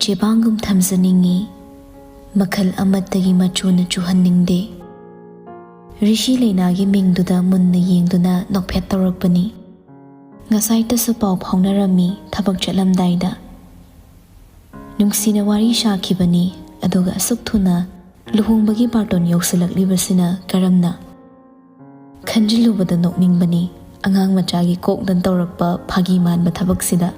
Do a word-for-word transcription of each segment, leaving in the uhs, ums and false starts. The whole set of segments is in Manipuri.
ꯆꯦꯕꯥꯡꯒꯨꯝ ꯊꯝꯖꯅꯤꯡꯏ, ꯃꯈꯜ ꯑꯃꯠꯇꯒꯤ ꯃꯆꯨꯅ ꯆꯨꯍꯟꯅꯤꯡꯗꯦ꯫ ꯔꯤꯁꯤ ꯂꯩꯅꯥꯒꯤ ꯃꯤꯡꯗꯨꯗ ꯃꯨꯟꯅ ꯌꯦꯡꯗꯨꯅ ꯅꯣꯛꯐꯦꯠ ꯇꯧꯔꯛꯄꯅꯤ꯫ ꯉꯁꯥꯏꯇꯁꯨ ꯄꯥꯎ ꯐꯥꯎꯅꯔꯝꯃꯤ ꯊꯕꯛ ꯆꯠꯂꯝꯗꯥꯏꯗ꯫ ꯅꯨꯡꯁꯤꯅ ꯋꯥꯔꯤ ꯁꯥꯈꯤꯕꯅꯤ, ꯑꯗꯨꯒ ꯑꯁꯨꯛ ꯊꯨꯅ ꯂꯨꯍꯣꯡꯕꯒꯤ ꯕꯥꯔꯇꯣꯟ ꯌꯧꯁꯤꯜꯂꯛꯂꯤꯕꯁꯤꯅ ꯀꯔꯝꯅ? ꯈꯟꯖꯤꯜꯂꯨꯕꯗ ꯅꯣꯛꯅꯤꯡꯕꯅꯤ, ꯑꯉꯥꯡ ꯃꯆꯥꯒꯤ ꯀꯣꯛꯅ ꯇꯧꯔꯛꯄ ꯐꯥꯒꯤ ꯃꯥꯟꯕ ꯊꯕꯛꯁꯤꯗ꯫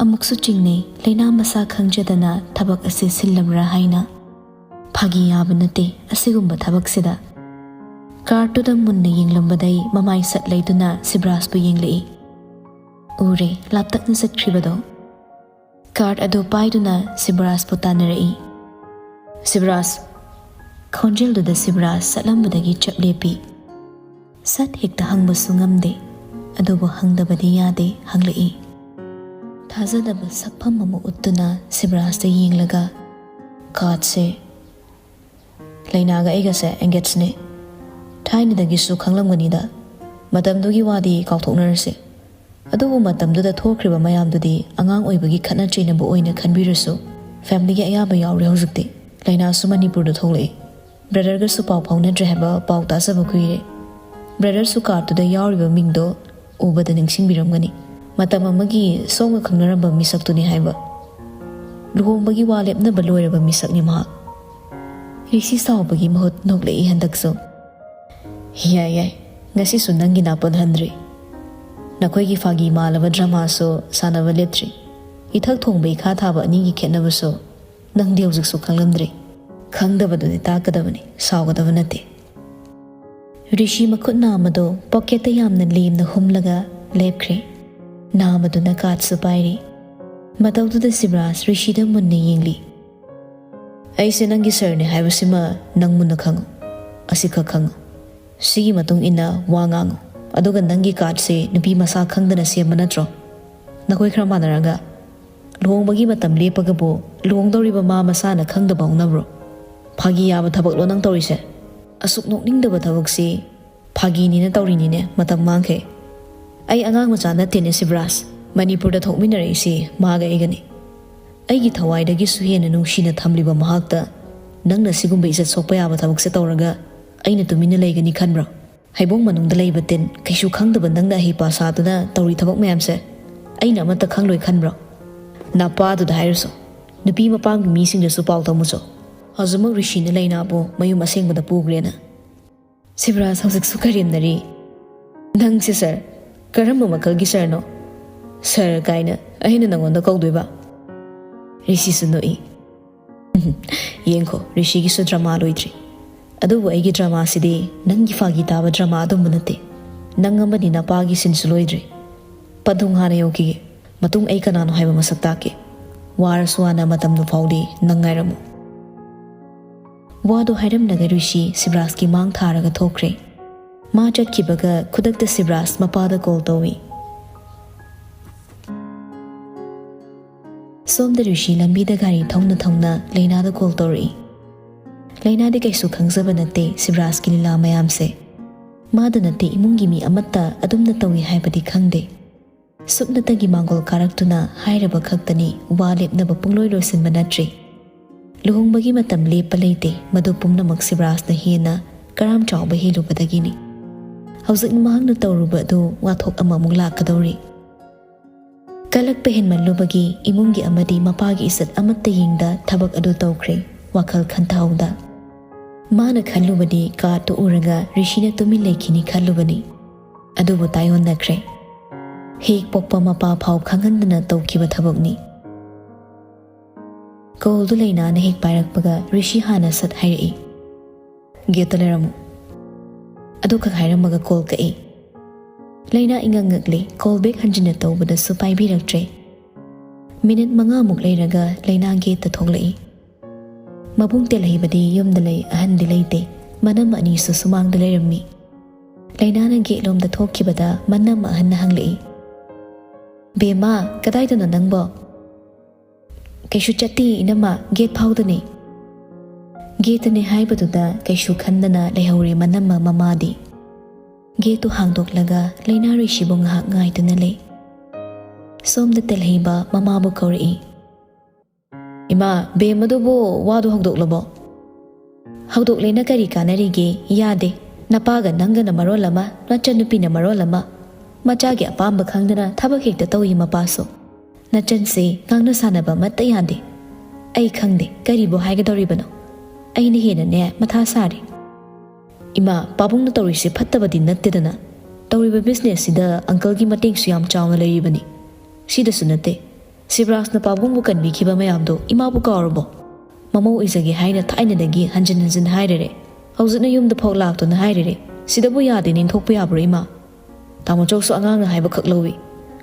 ꯑꯃꯨꯛꯁꯨ ꯆꯤꯡꯅꯩ, ꯂꯩꯅꯥ ꯃꯁꯥ ꯈꯪꯖꯗꯅ ꯊꯕꯛ ꯑꯁꯤ ꯁꯤꯜꯂꯕ꯭ꯔꯥ ꯍꯥꯏꯅ꯫ ꯐꯥꯒꯤ ꯌꯥꯕ ꯅꯠꯇꯦ ꯑꯁꯤꯒꯨꯝꯕ ꯊꯕꯛꯁꯤꯗ꯫ ꯀꯥꯔꯠꯇꯨꯗ ꯃꯨꯟꯅ ꯌꯦꯡꯂꯝꯕꯗꯩ ꯃꯃꯥꯏ ꯁꯠ ꯂꯩꯗꯨꯅ ꯁꯤꯕ꯭ꯔꯥꯖꯄꯨ ꯌꯦꯡꯂꯛꯏ꯫ ꯎꯔꯦ, ꯂꯥꯞꯇꯛꯅ ꯆꯠꯈ꯭ꯔꯤꯕꯗꯣ꯫ ꯀꯥꯔꯠ ꯑꯗꯨ ꯄꯥꯏꯗꯨꯅ ꯁꯤꯕ꯭ꯔꯥꯖꯄꯨ ꯇꯥꯟꯅꯔꯛꯏ꯫ "ꯁꯤꯕ꯭ꯔꯥꯖ!" ꯈꯣꯟꯖꯦꯜꯗꯨꯗ ꯁꯤꯕ꯭ꯔꯥꯖ ꯆꯠꯂꯝꯕꯗꯒꯤ ꯆꯞ ꯂꯦꯞꯄꯤ꯫ ꯁꯠ ꯍꯦꯛꯇ ꯍꯪꯕꯁꯨ ꯉꯝꯗꯦ, ꯑꯗꯨꯕꯨ ꯍꯪꯗꯕꯗꯤ ꯌꯥꯗꯦ, ꯍꯪꯂꯛꯏ꯫ ꯊꯥꯖꯗꯕ ꯁꯛꯐꯝ ꯑꯃ ꯎꯠꯇꯨꯅ ꯁꯤꯕ꯭ꯔꯥꯖꯇ ꯌꯦꯡꯂꯒ, "ꯀꯥꯔꯠꯁꯦ ꯂꯩꯅꯥꯒ ꯑꯩꯒꯁꯦ ꯑꯦꯡꯒꯦꯖꯅꯦ꯫ ꯊꯥꯏꯅꯗꯒꯤꯁꯨ ꯈꯪꯂꯝꯒꯅꯤꯗ꯫ ꯃꯇꯝꯗꯨꯒꯤ ꯋꯥꯗꯤ ꯀꯥꯎꯊꯣꯛꯅꯔꯁꯦ꯫ ꯑꯗꯨꯕꯨ ꯃꯇꯝꯗꯨꯗ ꯊꯣꯛꯈ꯭ꯔꯤꯕ ꯃꯌꯥꯝꯗꯨꯗꯤ ꯑꯉꯥꯡ ꯑꯣꯏꯕꯒꯤ ꯈꯠꯅ ꯆꯩꯅꯕ ꯑꯣꯏꯅ ꯈꯟꯕꯤꯔꯁꯨ, ꯐꯦꯃꯤꯂꯤꯒꯤ ꯑꯌꯥꯕ ꯌꯥꯎꯔꯦ ꯍꯧꯖꯤꯛꯇꯤ꯫ ꯂꯩꯅꯥꯁꯨ ꯃꯅꯤꯄꯨꯔꯗ ꯊꯣꯛꯂꯛꯏ꯫ ꯕ꯭ꯔꯗꯔꯒꯁꯨ ꯄꯥꯎ ꯐꯥꯎꯅꯗ꯭ꯔꯦ ꯍꯥꯏꯕ ꯄꯥꯎ ꯇꯥꯖꯕ ꯀꯨꯏꯔꯦ꯫ ꯕ꯭ꯔꯗꯔꯁꯨ ꯀꯥꯔꯠꯇꯨꯗ ꯌꯥꯎꯔꯤꯕ ꯃꯤꯡꯗꯣ ꯎꯕꯗ ꯅꯤꯡꯁꯤꯡꯕꯤꯔꯝꯒꯅꯤ꯫ ꯃꯇꯝ ꯑꯃꯒꯤ ꯁꯣꯝꯒ ꯈꯪꯅꯔꯝꯕ ꯃꯤꯁꯛꯇꯨꯅꯤ ꯍꯥꯏꯕ꯫ ꯂꯨꯍꯣꯡꯕꯒꯤ ꯋꯥ ꯂꯦꯞꯅꯕ ꯂꯣꯏꯔꯕ ꯃꯤꯁꯛꯅꯤ ꯃꯍꯥꯛ꯫" ꯔꯤꯁꯤ ꯁꯥꯎꯕꯒꯤ ꯃꯍꯨꯠ ꯅꯣꯛꯂꯛꯏ ꯍꯟꯗꯛꯁꯨ꯫ "ꯌꯥꯏ, ꯌꯥꯏ, ꯉꯁꯤꯁꯨ ꯅꯪꯒꯤ ꯅꯥꯄꯜ ꯍꯟꯗ꯭ꯔꯤ꯫ ꯅꯈꯣꯏꯒꯤ ꯐꯥꯒꯤ ꯃꯥꯜꯂꯕ ꯗ꯭ꯔꯃꯥꯁꯨ ꯁꯥꯟꯅꯕ ꯂꯦꯞꯇ꯭ꯔꯤ꯫ ꯏꯊꯛ ꯊꯣꯡꯕ ꯏꯈꯥ ꯊꯥꯕ ꯑꯅꯤꯒꯤ ꯈꯦꯠꯅꯕꯁꯨ ꯅꯪꯗꯤ ꯍꯧꯖꯤꯛꯁꯨ ꯈꯪꯂꯝꯗ꯭ꯔꯤ꯫ ꯈꯪꯗꯕꯗꯨꯗꯤ ꯇꯥꯛꯀꯗꯕꯅꯤ, ꯁꯥꯎꯒꯗꯕ ꯅꯠꯇꯦ꯫" ꯔꯤꯁꯤ ꯃꯈꯨꯠ ꯅꯥꯝꯃꯗꯣ ꯄꯣꯀꯦꯠꯇ ꯌꯥꯝꯅ ꯂꯦꯝꯅ ꯍꯨꯝꯂꯒ ꯂꯦꯞꯈ꯭ꯔꯦ꯫ ꯅꯥꯝꯃꯗꯨꯅ ꯀꯥꯔꯠꯁꯨ ꯄꯥꯏꯔꯤ꯫ ꯃꯇꯧꯗꯨꯗ ꯁꯤꯕ꯭ꯔꯥꯖ ꯔꯤꯁꯤꯗ ꯃꯨꯟꯅ ꯌꯦꯡꯂꯤ꯫ "ꯑꯩꯁꯦ ꯅꯪꯒꯤ ꯁꯔꯅꯦ ꯍꯥꯏꯕꯁꯤꯃ ꯅꯪ ꯃꯨꯟꯅ ꯈꯪꯉꯨ꯫ ꯑꯁꯤꯈꯛ ꯈꯪꯉꯨ꯫ ꯁꯤꯒꯤ ꯃꯇꯨꯡ ꯏꯟꯅ ꯋꯥ ꯉꯥꯡꯉꯨ꯫ ꯑꯗꯨꯒ ꯅꯪꯒꯤ ꯀꯥꯔꯠꯁꯦ ꯅꯨꯄꯤ ꯃꯁꯥ ꯈꯪꯗꯅ ꯁꯦꯝꯕ ꯅꯠꯇ꯭ꯔꯣ? ꯅꯈꯣꯏ ꯈꯔ ꯃꯥꯟꯅꯔꯒ ꯂꯨꯍꯣꯡꯕꯒꯤ ꯃꯇꯝ ꯂꯦꯞꯄꯒꯕꯨ ꯂꯨꯍꯣꯡꯗꯧꯔꯤꯕ ꯃꯥ ꯃꯁꯥꯅ ꯈꯪꯗꯕ ꯍꯧꯅꯕ꯭ꯔꯣ? ꯐꯥꯒꯤ ꯌꯥꯕ ꯊꯕꯛꯂꯣ ꯅꯪ ꯇꯧꯔꯤꯁꯦ? ꯑꯁꯨꯛ ꯅꯣꯛꯅꯤꯡꯗꯕ ꯊꯕꯛꯁꯤ ꯐꯥꯒꯤꯅꯤꯅ ꯇꯧꯔꯤꯅꯤꯅꯦ, ꯃꯇꯝ ꯃꯥꯡꯈꯩ꯫ ꯑꯩ ꯑꯉꯥꯡ ꯃꯆꯥ ꯅꯠꯇꯦꯅꯦ ꯁꯤꯕ꯭ꯔꯥꯖ꯫ ꯃꯅꯤꯄꯨꯔꯗ ꯊꯣꯛꯃꯤꯟꯅꯔꯛꯏꯁꯤ ꯃꯥꯒ ꯑꯩꯒꯅꯤ꯫ ꯑꯩꯒꯤ ꯊꯋꯥꯏꯗꯒꯤꯁꯨ ꯍꯦꯟꯅ ꯅꯨꯡꯁꯤꯅ ꯊꯝꯂꯤꯕ ꯃꯍꯥꯛꯇ ꯅꯪꯅ ꯁꯤꯒꯨꯝꯕ ꯏꯖꯠ ꯁꯣꯛꯄ ꯌꯥꯕ ꯊꯕꯛꯁꯦ ꯇꯧꯔꯒ ꯑꯩꯅ ꯇꯨꯃꯤꯟꯅ ꯂꯩꯒꯅꯤ ꯈꯟꯕ꯭ꯔꯣ? ꯍꯩꯕꯣꯡ ꯃꯅꯨꯡꯗ ꯂꯩꯕ ꯇꯤꯟ ꯀꯩꯁꯨ ꯈꯪꯗꯕ ꯅꯪꯅ ꯑꯍꯩꯄꯥ ꯁꯥꯗꯨꯅ ꯇꯧꯔꯤ ꯊꯕꯛ ꯃꯌꯥꯝꯁꯦ ꯑꯩꯅ ꯑꯃꯠꯇ ꯈꯪꯂꯣꯏ ꯈꯟꯕ꯭ꯔꯣ? ꯅꯄꯥꯗꯨꯗ ꯍꯥꯏꯔꯨꯁꯣ, ꯅꯨꯄꯤ ꯃꯄꯥꯝꯒꯤ ꯃꯤꯁꯤꯡꯗꯁꯨ ꯄꯥꯎ ꯇꯝꯃꯨꯁꯣ꯫ ꯍꯧꯖꯤꯛꯃꯛ ꯔꯤꯁꯤꯅ ꯂꯩꯅꯥꯕꯨ ꯃꯌꯨꯝ ꯑꯁꯦꯡꯕꯗ ꯄꯨꯈ꯭ꯔꯦꯅ꯫ ꯁꯤꯕꯔꯥꯖ ꯍꯧꯖꯤꯛꯁꯨ ꯀꯔꯦꯝꯅꯔꯤ꯫ "ꯅꯪꯁꯦ ꯁꯥꯔ, ꯀꯔꯝꯕ ꯃꯈꯜꯒꯤ ꯁꯥꯔꯅꯣ? ꯁꯥꯔ ꯀꯥꯏꯅ ꯑꯩꯅ ꯅꯪꯉꯣꯟꯗ ꯀꯧꯗꯣꯏꯕ?" ꯔꯤꯁꯤꯁꯨ ꯅꯣꯛꯏ꯫ "ꯌꯦꯡꯈꯣ, ꯔꯤꯁꯤꯒꯤꯁꯨ ꯗ꯭ꯔꯃꯥ ꯂꯣꯏꯗ꯭ꯔꯤ꯫ ꯑꯗꯨꯕꯨ ꯑꯩꯒꯤ ꯗ꯭ꯔꯃꯥꯁꯤꯗꯤ ꯅꯪꯒꯤ ꯐꯥꯒꯤ ꯇꯥꯕ ꯗ꯭ꯔꯃꯥ ꯑꯗꯨꯝꯕ ꯅꯠꯇꯦ꯫ ꯅꯪ ꯑꯃꯗꯤ ꯅꯄꯥꯒꯤ ꯁꯤꯟꯁꯨ ꯂꯣꯏꯗ꯭ꯔꯤ꯫ ꯄꯟꯊꯨꯡ ꯍꯥꯟꯅ ꯌꯧꯈꯤꯒꯦ꯫ ꯃꯇꯨꯡ ꯑꯩ ꯀꯅꯥꯅꯣ ꯍꯥꯏꯕ ꯃꯁꯛ ꯇꯥꯛꯀꯦ꯫ ꯋꯥꯔꯁꯨ ꯋꯥꯅ ꯃꯇꯝꯗꯨ ꯐꯥꯎꯗꯤ ꯅꯪ ꯉꯥꯏꯔꯝꯃꯨ꯫" ꯋꯥꯗꯨ ꯍꯥꯏꯔꯝꯂꯒ ꯔꯤꯁꯤ ꯁꯤꯕꯔꯥꯖꯀꯤ ꯃꯥꯡ ꯊꯥꯔꯒ ꯊꯣꯛꯈ꯭ꯔꯦ꯫ ꯃꯥ ꯆꯠꯈꯤꯕꯒ ꯈꯨꯗꯛꯇ ꯁꯤꯕꯔꯥꯖ ꯃꯄꯥꯗ ꯀꯣꯜ ꯇꯧꯏ꯫ ꯁꯣꯝꯗ ꯔꯤꯁꯤ ꯂꯝꯕꯤꯗ ꯒꯥꯔꯤ ꯊꯧꯅ ꯊꯧꯅ ꯂꯩꯅꯥꯗ ꯀꯣꯜ ꯇꯧꯔꯛꯏ꯫ ꯂꯩꯅꯥꯗꯤ ꯀꯩꯁꯨ ꯈꯪꯖꯕ ꯅꯠꯇꯦ ꯁꯤꯕꯔꯥꯖꯀꯤ ꯂꯤꯂꯥ ꯃꯌꯥꯝꯁꯦ꯫ ꯃꯥꯗ ꯅꯠꯇꯦ, ꯏꯃꯨꯡꯒꯤ ꯃꯤ ꯑꯃꯠꯇ ꯑꯗꯨꯝꯅ ꯇꯧꯏ ꯍꯥꯏꯕꯗꯤ ꯈꯪꯗꯦ꯫ ꯁꯨꯞꯅꯇꯒꯤ ꯃꯥꯡꯒꯣꯜ ꯀꯥꯔꯛꯇꯨꯅ ꯍꯥꯏꯔꯕ ꯈꯛꯇꯅꯤ, ꯋꯥ ꯂꯦꯞꯅꯕ ꯄꯨꯡꯂꯣꯏ ꯂꯣꯏꯁꯤꯟꯕ ꯅꯠꯇ꯭ꯔꯤ꯫ ꯂꯨꯍꯣꯡꯕꯒꯤ ꯃꯇꯝ ꯂꯦꯞꯄ ꯂꯩꯇꯦ, ꯃꯗꯨ ꯄꯨꯝꯅꯃꯛ ꯁꯤꯕꯔꯥꯖꯅ ꯍꯦꯟꯅ ꯀꯔꯥꯝ ꯆꯥꯎꯕ ꯍꯦꯜꯂꯨꯕꯗꯒꯤꯅꯤ꯫ ꯍꯧꯖꯤꯛ ꯃꯍꯥꯛꯅ ꯇꯧꯔꯨꯕ ꯑꯗꯨ ꯋꯥꯊꯣꯛ ꯑꯃꯃꯨꯛ ꯂꯥꯛꯀꯗꯧꯔꯤ꯫ ꯀꯜꯂꯛꯄ ꯍꯦꯟꯃꯜꯂꯨꯕꯒꯤ ꯏꯃꯨꯡꯒꯤ ꯑꯃꯗꯤ ꯃꯄꯥꯒꯤ ꯏꯖꯠ ꯑꯃꯠꯇ ꯌꯦꯡꯗ ꯊꯕꯛ ꯑꯗꯨ ꯇꯧꯈ꯭ꯔꯦ, ꯋꯥꯈꯜ ꯈꯟꯊꯍꯧꯗ꯫ ꯃꯥꯅ ꯈꯜꯂꯨꯕꯗꯤ ꯀꯥꯔꯠꯇꯨ ꯎꯔꯒ ꯔꯤꯁꯤꯅ ꯇꯨꯃꯤꯟ ꯂꯩꯈꯤꯅꯤ ꯈꯜꯂꯨꯕꯅꯤ꯫ ꯑꯗꯨꯕꯨ ꯇꯥꯏꯑꯣꯟꯅꯈ꯭ꯔꯦ꯫ ꯍꯦꯛ ꯄꯣꯛꯄ ꯃꯄꯥ ꯐꯥꯎ ꯈꯪꯍꯟꯗꯅ ꯇꯧꯈꯤꯕ ꯊꯕꯛꯅꯤ꯫ ꯀꯣꯜꯗꯨ ꯂꯩꯅꯥꯅ ꯍꯦꯛ ꯄꯥꯏꯔꯛꯄꯒ ꯔꯤꯁꯤ ꯍꯥꯟꯅ ꯁꯠ ꯍꯥꯏꯔꯛꯏ, "ꯒꯦꯠꯇ ꯂꯩꯔꯝꯃꯨ꯫" ꯑꯗꯨꯈꯛ ꯍꯥꯏꯔꯝꯃꯒ ꯀꯣꯜ ꯀꯛꯏ꯫ ꯂꯩꯅꯥ ꯏꯉꯛ ꯉꯛꯂꯤ, ꯀꯣꯜ ꯕꯦꯛ ꯍꯟꯖꯤꯟꯅ ꯇꯧꯕꯗꯁꯨ ꯄꯥꯏꯕꯤꯔꯛꯇ꯭ꯔꯦ꯫ ꯃꯤꯅꯤꯠ ꯃꯉꯥꯃꯨꯛ ꯂꯩꯔꯒ ꯂꯩꯅꯥ ꯒꯦꯠꯇ ꯊꯣꯛꯂꯛꯏ꯫ ꯃꯕꯨꯡ ꯇꯦꯜꯍꯩꯕꯗꯤ ꯌꯨꯝꯗ ꯂꯩ, ꯑꯍꯟꯗꯤ ꯂꯩꯇꯦ꯫ ꯃꯅꯝꯃ ꯑꯅꯤꯁꯨ ꯁꯨꯃꯥꯡꯗ ꯂꯩꯔꯝꯃꯤ꯫ ꯂꯩꯅꯥꯅ ꯒꯦꯠꯂꯣꯝꯗ ꯊꯣꯛꯈꯤꯕꯗ ꯃꯅꯝꯃ ꯑꯍꯟꯅ ꯍꯪꯂꯛꯏ, "ꯕꯦꯝꯃ, ꯀꯗꯥꯏꯗꯅꯣ ꯅꯪꯕꯣ?" "ꯀꯩꯁꯨ ꯆꯠꯇꯦ ꯏꯅꯝꯃ, ꯒꯦꯠ ꯐꯥꯎꯗꯅꯦ꯫" ꯒꯦꯠꯇꯅꯦ ꯍꯥꯏꯕꯗꯨꯗ ꯀꯩꯁꯨ ꯈꯟꯗꯅ ꯂꯩꯍꯧꯔꯦ ꯃꯅꯝꯃ ꯃꯃꯥꯗꯤ꯫ ꯒꯦꯠꯇꯨ ꯍꯥꯡꯗꯣꯛꯂꯒ ꯂꯩꯅꯥ ꯔꯤꯁꯤꯕꯨ ꯉꯥꯏꯍꯥꯛ ꯉꯥꯏꯗꯨꯅ ꯂꯩ꯫ ꯁꯣꯝꯗ ꯇꯦꯜꯍꯩꯕ ꯃꯃꯥꯕꯨ ꯀꯧꯔꯛꯏ꯫ "ꯏꯃꯥ, ꯕꯦꯝ ꯑꯗꯨꯕꯨ ꯋꯥꯗꯨ ꯍꯧꯗꯣꯛꯂꯕꯣ?" "ꯍꯧꯗꯣꯛꯂꯦꯅ ꯀꯔꯤ ꯀꯥꯟꯅꯔꯤꯒꯦ? ꯌꯥꯗꯦ꯫ ꯅꯄꯥꯒ ꯅꯪꯒꯅ ꯃꯔꯣꯜ ꯑꯃ, ꯅꯆꯟꯅꯨꯄꯤꯅ ꯃꯔꯣꯜ ꯑꯃ꯫ ꯃꯆꯥꯒꯤ ꯑꯄꯥꯝꯕ ꯈꯪꯗꯅ ꯊꯕꯛ ꯍꯦꯛꯇ ꯇꯧꯏ ꯃꯄꯥꯁꯨ꯫ ꯅꯆꯟꯁꯦ ꯉꯥꯡꯅ ꯁꯥꯟꯅꯕ ꯑꯃꯠꯇ ꯌꯥꯗꯦ꯫ ꯑꯩ ꯈꯪꯗꯦ ꯀꯔꯤꯕꯨ ꯍꯥꯏꯒꯗꯧꯔꯤꯕꯅꯣ꯫ ꯑꯩꯅ ꯍꯦꯟꯅꯅꯦ ꯃꯊꯥ ꯁꯥꯔꯦ꯫ ꯏꯃꯥ, ꯄꯥꯕꯨꯡꯅ ꯇꯧꯔꯤꯁꯦ ꯐꯠꯇꯕꯗꯤ ꯅꯠꯇꯦꯗꯅ꯫ ꯇꯧꯔꯤꯕ ꯕꯤꯖꯤꯅꯦꯁꯁꯤꯗ ꯑꯪꯀꯜꯒꯤ ꯃꯇꯦꯡꯁꯨ ꯌꯥꯝ ꯆꯥꯎꯅ ꯂꯩꯔꯤꯕꯅꯤ꯫ ꯁꯤꯗꯁꯨ ꯅꯠꯇꯦ, ꯁꯤꯕꯔꯥꯖꯅ ꯄꯥꯕꯨꯡꯕꯨ ꯀꯟꯕꯤꯈꯤꯕ ꯃꯌꯥꯝꯗꯣ ꯏꯃꯥꯕꯨ ꯀꯥꯎꯔꯕꯣ? ꯃꯃꯧ ꯑꯣꯏꯖꯒꯦ ꯍꯥꯏꯅ ꯊꯥꯏꯅꯗꯒꯤ ꯍꯟꯖꯤꯟ ꯍꯟꯖꯤꯟ ꯍꯥꯏꯔꯦꯔꯦ꯫ ꯍꯧꯖꯤꯛꯅ ꯌꯨꯝꯗ ꯐꯥꯎ ꯂꯥꯛꯇꯨꯅ ꯍꯥꯏꯔꯦꯔꯦ꯫ ꯁꯤꯗꯕꯨ ꯌꯥꯗꯦꯅ ꯏꯟꯊꯣꯛꯄ ꯌꯥꯕ꯭ꯔꯣ ꯏꯃꯥ? ꯇꯥꯃꯣ ꯆꯧꯁꯨ ꯑꯉꯥꯡꯅ ꯍꯥꯏꯕꯈꯛ ꯂꯧꯏ꯫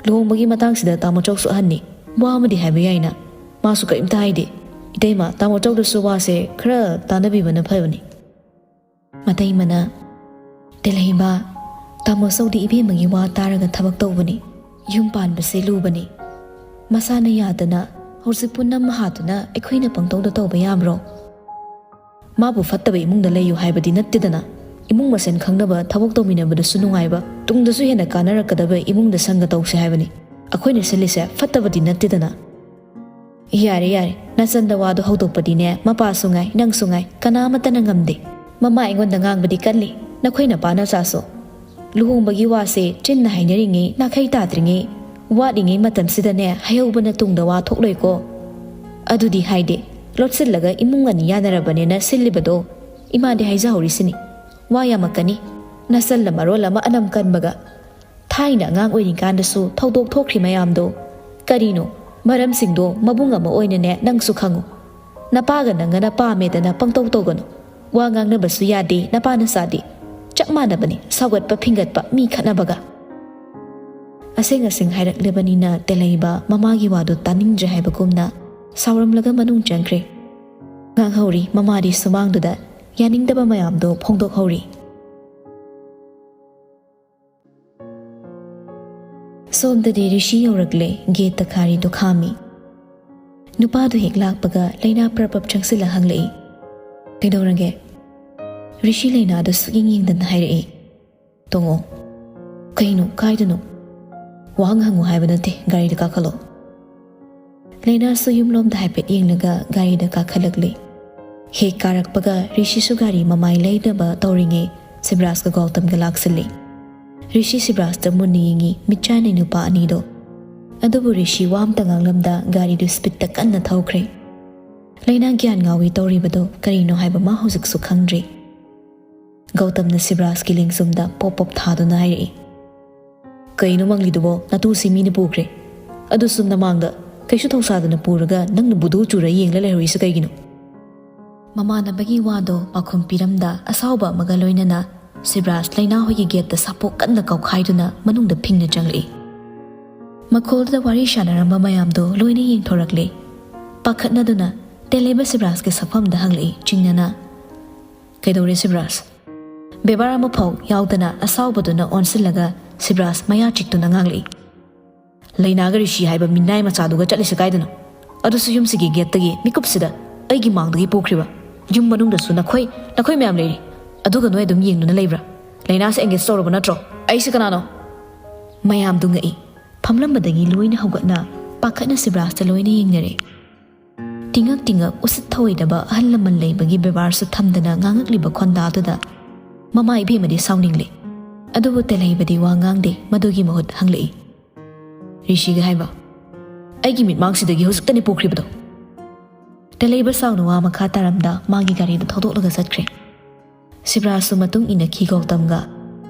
ꯂꯨꯍꯣꯡꯕꯒꯤ ꯃꯇꯥꯡꯁꯤꯗ ꯇꯥꯃꯣ ꯆꯧꯁꯨ ꯑꯍꯟꯅꯤ꯫ ꯋꯥ ꯑꯃꯗꯤ ꯍꯥꯏꯕ ꯌꯥꯏꯅ꯫ ꯃꯥꯁꯨ ꯀꯔꯤꯝꯇ ꯍꯥꯏꯗꯦ꯫ ꯏꯇꯩꯃ, ꯇꯥꯃꯣ ꯆꯧꯗꯁꯨ ꯋꯥꯁꯦ ꯈꯔ ꯇꯥꯟꯅꯕꯤꯕꯅ ꯐꯕꯅꯤ꯫ ꯃꯇꯩꯃꯅ, "ꯇꯦꯂꯩꯕ, ꯇꯥꯃꯣ ꯆꯧꯗꯤ ꯏꯕꯦꯝꯃꯒꯤ ꯋꯥ ꯇꯥꯔꯒ ꯊꯕꯛ ꯇꯧꯕꯅꯤ꯫ ꯌꯨꯝ ꯄꯥꯟꯕꯁꯦ ꯂꯨꯕꯅꯤ꯫ ꯃꯁꯥꯅ ꯌꯥꯗꯅ ꯍꯧꯖꯤꯛꯄꯨ ꯅꯝ ꯍꯥꯗꯨꯅ ꯑꯩꯈꯣꯏꯅ ꯄꯪꯇꯧꯗ ꯇꯧꯕ ꯌꯥꯕ꯭ꯔꯣ? ꯃꯥꯕꯨ ꯐꯠꯇꯕ ꯏꯃꯨꯡꯗ ꯂꯩꯌꯨ ꯍꯥꯏꯕꯗꯤ ꯅꯠꯇꯦꯗꯅ꯫ ꯏꯃꯨꯡ ꯃꯁꯦꯟ ꯈꯪꯅꯕ, ꯊꯕꯛ ꯇꯧꯃꯤꯟꯅꯕꯗꯁꯨ ꯅꯨꯡꯉꯥꯏꯕ, ꯇꯨꯡꯗꯁꯨ ꯍꯦꯟꯅ ꯀꯥꯟꯅꯔꯛꯀꯗꯕ ꯏꯃꯨꯡꯗ ꯁꯪꯒ ꯇꯧꯁꯦ ꯍꯥꯏꯕꯅꯤ꯫ ꯑꯩꯈꯣꯏꯅ ꯁꯤꯜꯂꯤꯁꯦ ꯐꯠꯇꯕꯗꯤ ꯅꯠꯇꯦꯗꯅ꯫" "ꯌꯥꯔꯦ, ꯌꯥꯔꯦ, ꯅꯆꯟꯗ ꯋꯥꯗꯣ ꯍꯧꯗꯣꯛꯄꯗꯤꯅꯦ, ꯃꯄꯥꯁꯨ ꯉꯥꯏ, ꯅꯪꯁꯨ ꯉꯥꯏ, ꯀꯅꯥꯃꯠꯇꯅ ꯉꯝꯗꯦ꯫ ꯃꯃꯥ ꯑꯩꯉꯣꯟꯗ ꯉꯥꯡꯕꯗꯤ ꯀꯜꯂꯤ, ꯅꯈꯣꯏ ꯅꯄꯥ ꯅꯆꯥꯁꯨ꯫ ꯂꯨꯍꯣꯡꯕꯒꯤ ꯋꯥꯁꯦ ꯆꯤꯟꯅ ꯍꯥꯏꯅꯔꯤꯉꯩ, ꯅꯥꯈꯩ ꯇꯥꯗ꯭ꯔꯤꯉꯩ, ꯋꯥꯠꯂꯤꯉꯩ ꯃꯇꯝꯁꯤꯗꯅꯦ, ꯍꯥꯏꯍꯧꯕꯅ ꯇꯨꯡꯗ ꯋꯥ ꯊꯣꯛꯂꯣꯏꯀꯣ꯫ ꯑꯗꯨꯗꯤ ꯍꯥꯏꯗꯦ, ꯂꯣꯠꯁꯤꯜꯂꯒ ꯏꯃꯨꯡ ꯑꯅꯤ ꯌꯥꯅꯔꯕꯅꯦꯅ ꯁꯤꯜꯂꯤꯕꯗꯣ꯫ ꯏꯃꯥꯗꯤ ꯍꯥꯏꯖꯍꯧꯔꯤꯁꯤꯅꯤ, ꯋꯥ ꯌꯥꯝꯃꯛꯀꯅꯤ꯫ ꯅꯆꯜꯅ ꯃꯔꯣꯜ ꯑꯃ ꯑꯅꯝ ꯀꯟꯕꯒ꯫ ꯊꯥꯏꯅ ꯑꯉꯥꯡ ꯑꯣꯏꯔꯤꯀꯥꯟꯗꯁꯨ ꯊꯧꯗꯣꯛ ꯊꯣꯛꯈ꯭ꯔꯤ ꯃꯌꯥꯝꯗꯣ꯫ ꯀꯔꯤꯅꯣ? ꯃꯔꯝꯁꯤꯡꯗꯣ ꯃꯕꯨꯡ ꯑꯃ ꯑꯣꯏꯅꯅꯦ ꯅꯪꯁꯨ ꯈꯪꯉꯨ꯫ ꯅꯄꯥꯒ ꯅꯪꯒꯅ ꯄꯥꯝꯃꯦꯗꯅ ꯄꯪꯇꯧ ꯇꯧꯒꯅꯨ꯫ ꯋꯥ ꯉꯥꯡꯅꯕꯁꯨ ꯌꯥꯗꯦ, ꯅꯄꯥ ꯅꯆꯥꯗꯤ꯫ ꯆꯞ ꯃꯥꯟꯅꯕꯅꯤ, ꯁꯥꯎꯒꯠꯄ ꯐꯤꯡꯒꯠꯄ, ꯃꯤ ꯈꯠꯅꯕꯒ꯫ ꯑꯁꯦꯡ ꯑꯁꯦꯡ ꯍꯥꯏꯔꯛꯂꯕꯅꯤꯅ ꯇꯦꯂꯩꯕ ꯃꯃꯥꯒꯤ ꯋꯥꯗꯨ ꯇꯥꯅꯤꯡꯗ꯭ꯔꯦ ꯍꯥꯏꯕꯒꯨꯝꯅ ꯁꯥꯎꯔꯝꯂꯒ ꯃꯅꯨꯡ ꯆꯪꯈ꯭ꯔꯦ꯫ ꯉꯥꯡꯍꯧꯔꯤ ꯃꯃꯥꯗꯤ ꯁꯨꯃꯥꯡꯗꯨꯗ ꯌꯥꯅꯤꯡꯗꯕ ꯃꯌꯥꯝꯗꯣ ꯐꯣꯡꯗꯣꯛꯍꯧꯔꯤ꯫ ꯁꯣꯝꯗꯗꯤ ꯔꯤꯁꯤ ꯌꯧꯔꯛꯂꯦ, ꯒꯦꯠꯇ ꯈꯥꯔꯤꯗꯨ ꯈꯥꯝꯃꯤ꯫ ꯅꯨꯄꯥꯗꯨ ꯍꯦꯛ ꯂꯥꯛꯄꯒ ꯂꯩꯅꯥ ꯄ꯭ꯔꯞ ꯄ꯭ꯔꯞ ꯆꯪꯁꯤꯜꯂ ꯍꯪꯂꯛꯏ, "ꯀꯩꯗꯧꯔꯒꯦ?" ꯔꯤꯁꯤ ꯂꯩꯅꯥꯗꯨ ꯁꯨꯛꯌꯦꯡ ꯌꯦꯡꯗꯅ ꯍꯥꯏꯔꯛꯏ, "ꯇꯣꯡꯉꯣ꯫" "ꯀꯩꯅꯣ? ꯀꯥꯏꯗꯅꯣ?" "ꯋꯥꯍꯪ ꯍꯪꯉꯨ ꯍꯥꯏꯕ ꯅꯠꯇꯦ, ꯒꯥꯔꯤꯗ ꯀꯥꯈꯠꯂꯣ꯫" ꯂꯩꯅꯥꯁꯨ ꯌꯨꯝꯂꯣꯝꯗ ꯍꯥꯏꯐꯦꯠ ꯌꯦꯡꯂꯒ ꯒꯥꯔꯤꯗ ꯀꯥꯈꯠꯂꯛꯂꯤ꯫ ꯍꯦꯛ ꯀꯥꯔꯛꯄꯒ ꯔꯤꯁꯤꯁꯨ ꯒꯥꯔꯤ ꯃꯃꯥꯏ ꯂꯩꯅꯕ ꯇꯧꯔꯤꯉꯩ ꯁꯤꯕ꯭ꯔꯥꯖꯀ ꯒꯧꯇꯝꯒ ꯂꯥꯛꯁꯤꯜꯂꯤ꯫ ꯔꯤꯁꯤ ꯁꯤꯕ꯭ꯔꯥꯖꯇ ꯃꯨꯟꯅ ꯌꯦꯡꯉꯤ ꯃꯤꯠꯆꯥꯟꯅꯩ ꯅꯨꯄꯥ ꯑꯅꯤꯗꯣ꯫ ꯑꯗꯨꯕꯨ ꯔꯤꯁꯤ ꯋꯥ ꯑꯝꯇ ꯉꯥꯡꯂꯝꯗ ꯒꯥꯔꯤꯗꯨ ꯁ꯭ꯄꯤꯠꯇ ꯀꯟꯅ ꯊꯧꯈ꯭ꯔꯦ꯫ ꯂꯩꯅꯥ ꯒ꯭ꯌꯥꯟ ꯉꯥꯎꯏ ꯇꯧꯔꯤꯕꯗꯣ ꯀꯔꯤꯅꯣ ꯍꯥꯏꯕ ꯃꯥ ꯍꯧꯖꯤꯛꯁꯨ ꯈꯪꯗ꯭ꯔꯤ꯫ ꯒꯧꯇꯝꯅ ꯁꯤꯕ꯭ꯔꯥꯖꯀꯤ ꯂꯦꯡꯖꯨꯝꯗ ꯄꯣꯞ ꯄꯣꯞ ꯊꯥꯗꯨꯅ ꯍꯥꯏꯔꯛꯏ, "ꯀꯩꯅꯣ ꯃꯪꯂꯤꯗꯨꯕꯣ? ꯅꯇꯨꯁꯤ ꯃꯤꯅ ꯄꯨꯈ꯭ꯔꯦ꯫ ꯑꯗꯨꯁꯨ ꯅꯃꯥꯡꯗ ꯀꯩꯁꯨ ꯊꯧꯁꯥꯗꯅ ꯄꯨꯔꯒ ꯅꯪꯅ ꯕꯨꯙꯨ ꯆꯨꯔ ꯌꯦꯡꯂ ꯂꯩꯍꯧꯔꯤꯁꯤ ꯀꯩꯒꯤꯅꯣ?" ꯃꯃꯥꯟꯅꯕꯒꯤ ꯋꯥꯗꯣ ꯄꯥꯎꯈꯨꯝ ꯄꯤꯔꯝꯗ ꯑꯁꯥꯎꯕ ꯑꯃꯒ ꯂꯣꯏꯅꯅ ꯁꯤꯕ꯭ꯔꯥꯖ ꯂꯩꯅꯥ ꯍꯣꯏꯒꯤ ꯒꯦꯠꯇ ꯁꯥꯄꯣꯛ ꯀꯟꯅ ꯀꯧꯈꯥꯏꯗꯨꯅ ꯃꯅꯨꯡꯗ ꯐꯤꯡꯅ ꯆꯪꯂꯛꯏ꯫ ꯃꯈꯣꯜꯗꯨꯗ ꯋꯥꯔꯤ ꯁꯥꯟꯅꯔꯝꯕ ꯃꯌꯥꯝꯗꯣ ꯂꯣꯏꯅ ꯌꯦꯡꯊꯣꯔꯛꯂꯦ꯫ ꯄꯥꯈꯠꯅꯗꯨꯅ ꯇꯦꯜꯍꯩꯕ ꯁꯤꯕ꯭ꯔꯥꯖꯀꯤ ꯁꯛꯐꯝꯗ ꯍꯪꯂꯛꯏ ꯆꯤꯡꯅꯅ, "ꯀꯩꯗꯧꯔꯦ ꯁꯤꯕ꯭ꯔꯥꯖ?" ꯕꯦꯕꯥꯔ ꯑꯃꯐꯥꯎ ꯌꯥꯎꯗꯅ ꯑꯁꯥꯎꯕꯗꯨꯅ ꯑꯣꯟꯁꯤꯜꯂꯒ ꯁꯤꯕ꯭ꯔꯥꯖ ꯃꯌꯥ ꯆꯤꯛꯇꯨꯅ ꯉꯥꯡꯂꯛꯏ, "ꯂꯩꯅꯥꯒ ꯔꯤꯁꯤ ꯍꯥꯏꯕ ꯃꯤꯅꯥꯏ ꯃꯆꯥꯗꯨꯒ ꯆꯠꯂꯤꯁꯦ ꯀꯥꯏꯗꯅꯣ? ꯑꯗꯨꯁꯨ ꯌꯨꯝꯁꯤꯒꯤ ꯒꯦꯠꯇꯒꯤ ꯃꯤꯀꯨꯞꯁꯤꯗ ꯑꯩꯒꯤ ꯃꯥꯡꯗꯒꯤ ꯄꯨꯈ꯭ꯔꯤꯕ꯫ ꯌꯨꯝ ꯃꯅꯨꯡꯗꯁꯨ ꯅꯈꯣꯏ, ꯅꯈꯣꯏ ꯃꯌꯥꯝ ꯂꯩꯔꯤ꯫ ꯑꯗꯨꯒ ꯅꯣꯏ ꯑꯗꯨꯝ ꯌꯦꯡꯗꯨꯅ ꯂꯩꯕ꯭ꯔꯥ? ꯂꯩꯅꯥꯁꯦ ꯑꯦꯡꯒꯦꯖ ꯇꯧꯔꯕ ꯅꯠꯇ꯭ꯔꯣ? ꯑꯩꯁꯦ ꯀꯅꯥꯅꯣ?" ꯃꯌꯥꯝꯗꯨ ꯉꯛꯏ꯫ ꯐꯝꯂꯝꯕꯗꯒꯤ ꯂꯣꯏꯅ ꯍꯧꯒꯠꯅ ꯄꯥꯈꯠꯅ ꯁꯤꯕ꯭ꯔꯥꯖꯇ ꯂꯣꯏꯅ ꯌꯦꯡꯅꯔꯦ꯫ ꯇꯤꯉꯛ ꯇꯤꯉꯛ ꯎꯁꯤꯠ ꯊꯑꯣꯏꯗꯕ ꯑꯍꯜ ꯂꯃꯟ ꯂꯩꯕꯒꯤ ꯕꯦꯕꯥꯔꯁꯨ ꯊꯝꯗꯅ ꯉꯥꯡꯉꯛꯂꯤꯕ ꯈꯣꯟꯗꯥꯗꯨꯗ ꯃꯃꯥ ꯏꯕꯦꯝꯃꯗꯤ ꯁꯥꯎꯅꯤꯡꯂꯦ꯫ ꯑꯗꯨꯕꯨ ꯇꯦꯜꯍꯩꯕꯗꯤ ꯋꯥ ꯉꯥꯡꯗꯦ, ꯃꯗꯨꯒꯤ ꯃꯍꯨꯠ ꯍꯪꯂꯛꯏ, "ꯔꯤꯁꯤꯒ ꯍꯥꯏꯕ, ꯑꯩꯒꯤ ꯃꯤꯠꯃꯥꯡꯁꯤꯗꯒꯤ ꯍꯧꯖꯤꯛꯇꯅꯦ ꯄꯨꯈ꯭ꯔꯤꯕꯗꯣ?" ꯇꯦꯜꯍꯩꯕ ꯁꯥꯎꯅ ꯋꯥ ꯃꯈꯥ ꯇꯥꯔꯝꯗ ꯃꯥꯒꯤ ꯒꯥꯔꯤꯗꯨ ꯊꯧꯗꯣꯛꯂꯒ ꯆꯠꯈ꯭ꯔꯦ꯫ ꯁꯤꯕ꯭ꯔꯥꯖꯁꯨ ꯃꯇꯨꯡ ꯏꯟꯅꯈꯤ ꯒꯧꯇꯝꯒ꯫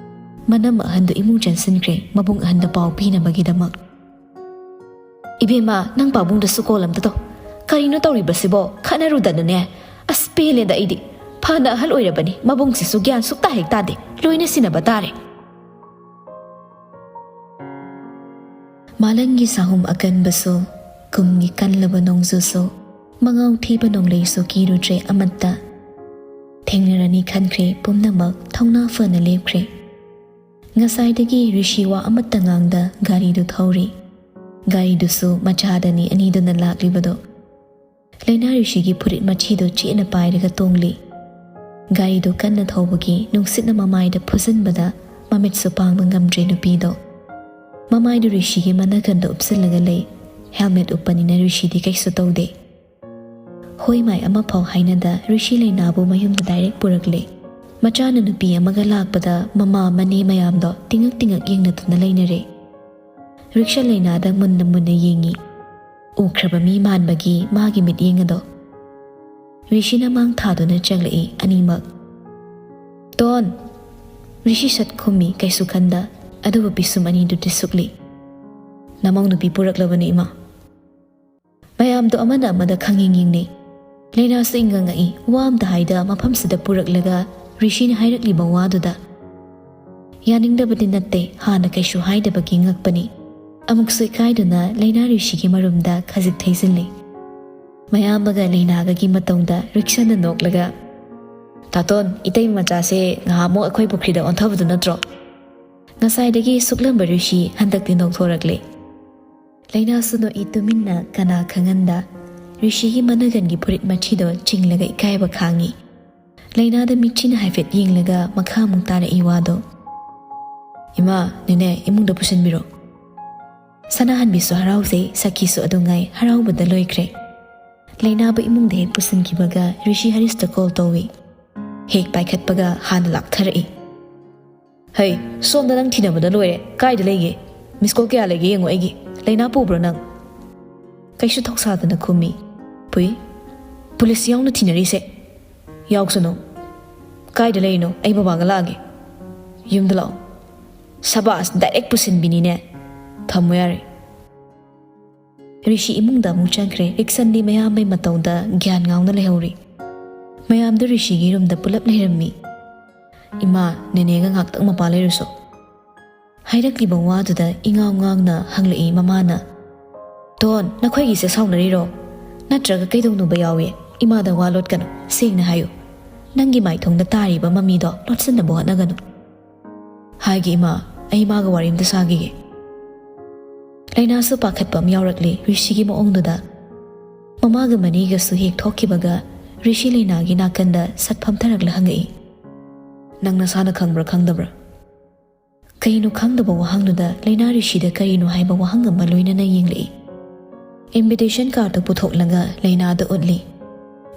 ꯃꯅꯝ ꯑꯍꯟꯗꯨ ꯏꯃꯨꯡ ꯆꯦꯟꯁꯤꯟꯈ꯭ꯔꯦ, ꯃꯕꯨꯡ ꯑꯍꯟꯗ ꯄꯥꯎ ꯄꯤꯅꯕꯒꯤꯗꯃꯛ꯫ "ꯏꯕꯦꯝꯃ, ꯅꯪ ꯄꯥꯕꯨꯡꯗꯁꯨ ꯀꯣꯜ ꯑꯝꯇ ꯇꯧ꯫ ꯀꯔꯤꯅꯣ ꯇꯧꯔꯤꯕꯁꯤꯕꯣ? ꯈꯠꯅꯔꯨꯗꯅꯅꯦ꯫ ꯑꯁ, ꯄꯦꯜꯂꯦꯗ ꯑꯩꯗꯤ꯫ ꯐꯅ ꯑꯍꯜ ꯑꯣꯏꯔꯕꯅꯤ, ꯃꯕꯨꯡꯁꯤꯁꯨ ꯒ꯭ꯌꯥꯟ ꯁꯨꯛꯇ ꯍꯦꯛ ꯇꯥꯗꯦ꯫ ꯂꯣꯏꯅ ꯁꯤꯟꯅꯕ ꯇꯥꯔꯦ꯫" ꯃꯥꯂꯪꯒꯤ ꯁꯥꯍꯨꯝ ꯑꯀꯟꯕꯁꯨ, ꯀꯨꯝꯒꯤ ꯀꯜꯂꯕ ꯅꯣꯡꯖꯨꯁꯨ, ꯃꯉꯥꯎ ꯊꯤꯕ ꯅꯣꯡꯂꯩꯁꯨ ꯀꯤꯔꯨꯗ꯭ꯔꯦ ꯑꯃꯠꯇ꯫ ꯊꯦꯡꯅꯔꯅꯤ ꯈꯟꯈ꯭ꯔꯦ ꯄꯨꯝꯅꯃꯛ ꯊꯧꯅꯥ ꯐꯅ ꯂꯦꯞꯈ꯭ꯔꯦ꯫ ꯉꯁꯥꯏꯗꯒꯤ ꯔꯤꯁꯤ ꯋꯥ ꯑꯃꯠꯇ ꯉꯥꯡꯗ ꯒꯥꯔꯤꯗꯨ ꯊꯧꯔꯤ꯫ ꯒꯥꯔꯤꯗꯨꯁꯨ ꯃꯆꯥꯗꯅꯤ ꯑꯅꯤꯗꯨꯅ ꯂꯥꯛꯂꯤꯕꯗꯣ꯫ ꯂꯩꯅꯥ ꯔꯤꯁꯤꯒꯤ ꯐꯨꯔꯤꯠ ꯃꯆꯤꯗꯨ ꯆꯦꯠꯅ ꯄꯥꯏꯔꯒ ꯇꯣꯡꯂꯤ꯫ ꯒꯥꯔꯤꯗꯨ ꯀꯟꯅ ꯊꯧꯕꯒꯤ ꯅꯨꯡꯁꯤꯠꯅ ꯃꯃꯥꯏꯗ ꯐꯨꯖꯤꯟꯕꯗ ꯃꯃꯤꯠꯁꯨ ꯄꯥꯡꯕ ꯉꯝꯗ꯭ꯔꯦ ꯅꯨꯄꯤꯗꯣ꯫ ꯃꯃꯥꯏꯗꯨ ꯔꯤꯁꯤꯒꯤ ꯃꯅꯥꯀꯟꯗ ꯎꯞꯁꯤꯜꯂꯒ ꯂꯩ꯫ ꯍꯦꯜꯃꯦꯠ ꯎꯞꯄꯅꯤꯅ ꯔꯤꯁꯤꯗꯤ ꯀꯩꯁꯨ ꯇꯧꯗꯦ꯫ ꯍꯣꯏ ꯃꯥꯏ ꯑꯃꯐꯥꯎ ꯍꯥꯏꯅꯗ ꯔꯤꯁꯤ ꯂꯩꯅꯥꯕꯨ ꯃꯌꯨꯝꯗ ꯗꯥꯏꯔꯦꯛ ꯄꯨꯔꯛꯂꯦ꯫ ꯃꯆꯥꯅ ꯅꯨꯄꯤ ꯑꯃꯒ ꯂꯥꯛꯄꯗ ꯃꯃꯥ ꯃꯅꯦ ꯃꯌꯥꯝꯗꯣ ꯇꯤꯡꯉꯛ ꯇꯤꯡꯉꯛ ꯌꯦꯡꯅꯗꯨꯅ ꯂꯩꯅꯔꯦ꯫ ꯔꯤꯛꯁꯥ ꯂꯩꯅꯥꯗ ꯃꯨꯟꯅ ꯃꯨꯟꯅ ꯌꯦꯡꯉꯤ꯫ ꯎꯈ꯭ꯔꯕ ꯃꯤ ꯃꯥꯟꯕꯒꯤ ꯃꯥꯒꯤ ꯃꯤꯠꯌꯦꯡ ꯑꯗꯣ꯫ ꯔꯤꯁꯤꯅ ꯃꯥꯡ ꯊꯥꯗꯨꯅ ꯆꯪꯂꯛꯏ ꯑꯅꯤꯃꯛ꯫ "ꯇꯣꯟ!" ꯔꯤꯁꯤ ꯁꯠ ꯈꯨꯝꯃꯤ ꯀꯩꯁꯨ ꯈꯟꯗ, ꯑꯗꯨꯕꯨ ꯄꯤꯁꯨꯝ ꯑꯅꯤꯗꯨꯗꯤ ꯁꯨꯛꯂꯤ꯫ "ꯅꯃꯧ ꯅꯨꯄꯤ ꯄꯨꯔꯛꯂꯕꯅꯤ ꯏꯃꯥ꯫" ꯃꯌꯥꯝꯗꯣ ꯑꯃꯅ ꯑꯃꯗ ꯈꯪꯌꯦꯡ ꯌꯦꯡꯅꯩ꯫ ꯂꯩꯅꯥꯁꯨ ꯏꯪꯉꯪꯉꯛꯏ, ꯋꯥ ꯑꯝꯇ ꯍꯥꯏꯗ ꯃꯐꯝꯁꯤꯗ ꯄꯨꯔꯛꯂꯒ ꯔꯤꯁꯤꯅ ꯍꯥꯏꯔꯛꯂꯤꯕ ꯋꯥꯗꯨꯗ꯫ ꯌꯥꯅꯤꯡꯗꯕꯗꯤ ꯅꯠꯇꯦ, ꯍꯥꯟꯅ ꯀꯩꯁꯨ ꯍꯥꯏꯗꯕꯒꯤ ꯉꯛꯄꯅꯤ꯫ ꯑꯃꯨꯛꯁꯨ ꯏꯀꯥꯏꯗꯨꯅ ꯂꯩꯅꯥ ꯔꯤꯁꯤꯒꯤ ꯃꯔꯨꯝꯗ ꯈꯖꯤꯛ ꯊꯩꯖꯤꯜꯂꯤ꯫ ꯃꯌꯥꯝꯕꯒ ꯂꯩꯅꯥꯒꯒꯤ ꯃꯇꯧꯗ ꯔꯤꯛꯁꯟꯅ ꯅꯣꯛꯂꯒ, "ꯇꯥꯇꯣꯟ, ꯏꯇꯩ ꯃꯆꯥꯁꯦ ꯉꯍꯥꯟꯃꯨꯛ ꯑꯩꯈꯣꯏ ꯄꯨꯈ꯭ꯔꯤꯗ ꯑꯣꯟꯊꯕꯗꯨ ꯅꯠꯇ꯭ꯔꯣ?" ꯉꯁꯥꯏꯗꯒꯤ ꯁꯨꯛꯂꯝꯕ ꯔꯤꯁꯤ ꯍꯟꯗꯛꯇꯤ ꯅꯣꯛꯊꯣꯔꯛꯂꯦ꯫ ꯂꯩꯅꯥꯁꯨ ꯅꯣꯛꯏ ꯇꯨꯃꯤꯟꯅ ꯀꯅꯥ ꯈꯪꯍꯟꯗ꯫ ꯔꯤꯁꯤꯒꯤ ꯃꯅꯒꯟꯒꯤ ꯐꯨꯔꯤꯠ ꯃꯊꯤꯗꯣ ꯆꯤꯡꯂꯒ ꯏꯀꯥꯏꯕ ꯈꯥꯡꯉꯤ꯫ ꯂꯩꯅꯥꯗ ꯃꯤꯠꯁꯤꯅ ꯍꯥꯏꯐꯦꯠ ꯌꯦꯡꯂꯒ ꯃꯈꯥ ꯑꯃꯨꯛ ꯇꯥꯔꯛꯏ ꯋꯥꯗꯣ꯫ "ꯏꯃꯥ, ꯅꯦꯅꯦ, ꯏꯃꯨꯡꯗ ꯄꯨꯁꯤꯟꯕꯤꯔꯣ꯫" ꯁꯅꯥꯍꯟꯕꯤꯁꯨ ꯍꯔꯥꯎꯖꯩ, ꯁꯈꯤꯁꯨ ꯑꯗꯨ ꯉꯥꯏ, ꯍꯔꯥꯎꯕꯗ ꯂꯣꯏꯈ꯭ꯔꯦ꯫ ꯂꯩꯅꯥꯕꯨ ꯏꯃꯨꯡꯗ ꯍꯦꯛ ꯄꯨꯁꯤꯟꯈꯤꯕꯒ ꯔꯤꯁꯤ ꯍꯔꯤꯁꯇ ꯀꯣꯜ ꯇꯧꯏ꯫ ꯍꯦꯛ ꯄꯥꯏꯈꯠꯄꯒ ꯍꯥꯟꯅ ꯂꯥꯛꯊꯔꯛꯏ꯫ "ꯍꯩ, ꯁꯣꯝꯗ ꯅꯪ ꯊꯤꯅꯕꯗ ꯂꯣꯏꯔꯦ꯫ ꯀꯥꯏꯗ ꯂꯩꯒꯦ? ꯃꯤꯁ ꯀꯣꯜ ꯀꯌꯥ ꯂꯩꯒꯦ ꯌꯦꯡꯉꯣ ꯑꯩꯒꯤ꯫ ꯂꯩꯅꯥ ꯄꯨꯕ꯭ꯔꯣ ꯅꯪ?" ꯀꯩꯁꯨ ꯊꯧꯁꯥꯗꯅ ꯈꯨꯝꯃꯤ꯫ "ꯄꯨꯏ, ꯄꯨꯂꯤꯁ ꯌꯥꯎꯅ ꯊꯤꯅꯔꯤꯁꯦ꯫ ꯌꯥꯎꯁꯅꯨ꯫ ꯀꯥꯏꯗ ꯂꯩꯔꯤꯅꯣ? ꯑꯩ ꯕꯕꯥꯒ ꯂꯥꯛꯑꯒꯦ꯫ ꯌꯨꯝꯗ ꯂꯥꯛꯑꯣ꯫" "ꯁꯕꯥꯁ, ꯗꯥꯏꯔꯦꯛ ꯄꯨꯁꯤꯟꯕꯤꯅꯤꯅꯦ꯫ ꯊꯝꯃꯣ ꯌꯥꯔꯦ꯫" ꯔꯤꯁꯤ ꯏꯃꯨꯡꯗ ꯑꯃꯨꯛ ꯆꯪꯈ꯭ꯔꯦ꯫ ꯔꯤꯛꯁꯟꯗꯤ ꯃꯌꯥꯝꯕꯩ ꯃꯇꯧꯗ ꯒ꯭ꯌꯥꯟ ꯉꯥꯎꯅ ꯂꯩꯍꯧꯔꯤ꯫ ꯃꯌꯥꯝꯗꯨ ꯔꯤꯁꯤꯒꯤ ꯔꯨꯝꯗ ꯄꯨꯂꯞ ꯂꯩꯔꯝꯃꯤ꯫ "ꯏꯃꯥ, ꯅꯦꯅꯦꯒ ꯉꯥꯛꯇꯪ ꯃꯄꯥ ꯂꯩꯔꯨꯁꯣ꯫" ꯍꯥꯏꯔꯛꯂꯤꯕ ꯋꯥꯗꯨꯗ ꯏꯉꯥꯎ ꯉꯥꯎꯅ ꯍꯪꯂꯛꯏ ꯃꯃꯥꯅ꯫ "ꯇꯣꯟ, ꯅꯈꯣꯏꯒꯤꯁꯦ ꯁꯥꯎꯅꯔꯤꯔꯣ? ꯅꯠꯇ꯭ꯔꯒ ꯀꯩꯗꯧꯅꯨꯕ ꯌꯥꯎꯏ? ꯏꯃꯥꯗ ꯋꯥ ꯂꯣꯠꯀꯅꯨ, ꯁꯦꯡꯅ ꯍꯥꯏꯌꯨ꯫ ꯅꯪꯒꯤ ꯃꯥꯏꯊꯣꯡꯗ ꯇꯥꯔꯤꯕ ꯃꯃꯤꯗꯣ ꯂꯣꯠꯁꯤꯟꯅꯕ ꯍꯣꯠꯅꯒꯅꯨ꯫" "ꯍꯥꯏꯒꯦ ꯏꯃꯥ, ꯑꯩ ꯏꯃꯥꯒ ꯋꯥꯔꯤ ꯑꯝꯇ ꯁꯥꯈꯤꯒꯦ꯫" ꯂꯩꯅꯥꯁꯨ ꯄꯥꯈꯠꯄ ꯑꯃ ꯌꯥꯎꯔꯛꯂꯦ ꯔꯤꯁꯤꯒꯤ ꯃꯑꯣꯡꯗꯨꯗ꯫ ꯃꯃꯥꯒ ꯃꯅꯦꯒꯁꯨ ꯍꯦꯛ ꯊꯣꯛꯈꯤꯕꯒ ꯔꯤꯁꯤ ꯂꯩꯅꯥꯒꯤ ꯅꯥꯀꯟꯗ ꯁꯠ ꯐꯝꯊꯔꯛꯂ ꯍꯪꯉꯛꯏ꯫ "ꯅꯪ ꯅꯁꯥꯅ ꯈꯪꯕ꯭ꯔꯥ ꯈꯪꯗꯕ꯭ꯔꯥ?" ꯀꯩꯅꯣ ꯈꯪꯗꯕ ꯋꯥꯍꯪꯗꯨꯗ ꯂꯩꯅꯥ ꯔꯤꯁꯤꯗ ꯀꯔꯤꯅꯣ ꯍꯥꯏꯕ ꯋꯥꯍꯪ ꯑꯃ ꯂꯣꯏꯅꯅ ꯌꯦꯡꯂꯛꯏ꯫ ꯏꯟꯚꯤꯇꯦꯁꯟ ꯀꯥꯔꯠꯇꯨ ꯄꯨꯊꯣꯛꯂꯒ ꯂꯩꯅꯥꯗ ꯎꯠꯂꯤ꯫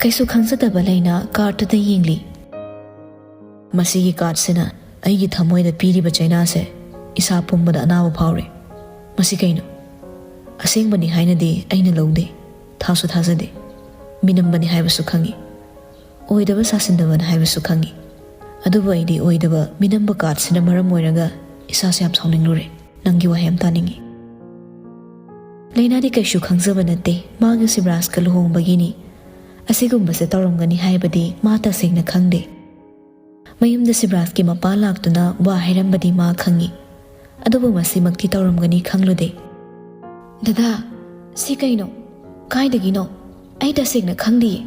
ꯀꯩꯁꯨ ꯈꯪꯖꯗꯕ ꯂꯩꯅꯥ ꯀꯥꯔꯠꯇꯨꯗ ꯌꯦꯡꯂꯤ꯫ "ꯃꯁꯤꯒꯤ ꯀꯥꯔꯠꯁꯤꯅ ꯑꯩꯒꯤ ꯊꯃꯣꯏꯗ ꯄꯤꯔꯤꯕ ꯆꯩꯅꯥꯁꯦ, ꯏꯁꯥ ꯄꯨꯝꯕꯗ ꯑꯅꯥꯕ ꯐꯥꯎꯔꯦ꯫ ꯃꯁꯤ ꯀꯩꯅꯣ? ꯑꯁꯦꯡꯕꯅꯤ ꯍꯥꯏꯅꯗꯤ ꯑꯩꯅ ꯂꯧꯗꯦ, ꯊꯥꯁꯨ ꯊꯥꯖꯗꯦ꯫ ꯃꯤꯅꯝꯕꯅꯤ ꯍꯥꯏꯕꯁꯨ ꯈꯪꯏ, ꯑꯣꯏꯗꯕ ꯁꯥꯁꯤꯟꯗꯕꯅꯤ ꯍꯥꯏꯕꯁꯨ ꯈꯪꯏ꯫ ꯑꯗꯨꯕꯨ ꯑꯩꯗꯤ ꯑꯣꯏꯗꯕ ꯃꯤꯅꯝꯕ ꯀꯥꯔꯠꯁꯤꯅ ꯃꯔꯝ ꯑꯣꯏꯔꯒ ꯏꯁꯥꯁꯦ ꯌꯥꯝ ꯁꯥꯎꯅꯤꯡꯂꯨꯔꯦ꯫ ꯅꯪꯒꯤ ꯋꯥꯍꯩ ꯑꯃ ꯇꯥꯅꯤꯡꯏ꯫" ꯂꯩꯅꯥꯗꯤ ꯀꯩꯁꯨ ꯈꯪꯖꯕ ꯅꯠꯇꯦ, ꯃꯥꯒ ꯁꯤꯕꯔꯥꯖꯀ ꯂꯨꯍꯣꯡꯕꯒꯤꯅꯤ꯫ ꯑꯁꯤꯒꯨꯝꯕꯁꯦ ꯇꯧꯔꯝꯒꯅꯤ ꯍꯥꯏꯕꯗꯤ ꯃꯥ ꯇꯁꯦꯡꯅ ꯈꯪꯗꯦ꯫ ꯃꯌꯨꯝꯗ ꯁꯤꯕꯔꯥꯖꯀꯤ ꯃꯄꯥ ꯂꯥꯛꯇꯨꯅ ꯋꯥ ꯍꯥꯏꯔꯝꯕꯗꯤ ꯃꯥ ꯈꯪꯏ, ꯑꯗꯨꯕꯨ ꯃꯁꯤꯃꯛꯇꯤ ꯇꯧꯔꯝꯒꯅꯤ ꯈꯪꯂꯨꯗꯦ꯫ "ꯗꯗꯥ, ꯁꯤ ꯀꯩꯅꯣ? ꯀꯥꯏꯗꯒꯤꯅꯣ? ꯑꯩ ꯇꯁꯦꯡꯅ ꯈꯪꯗꯤꯌꯦ꯫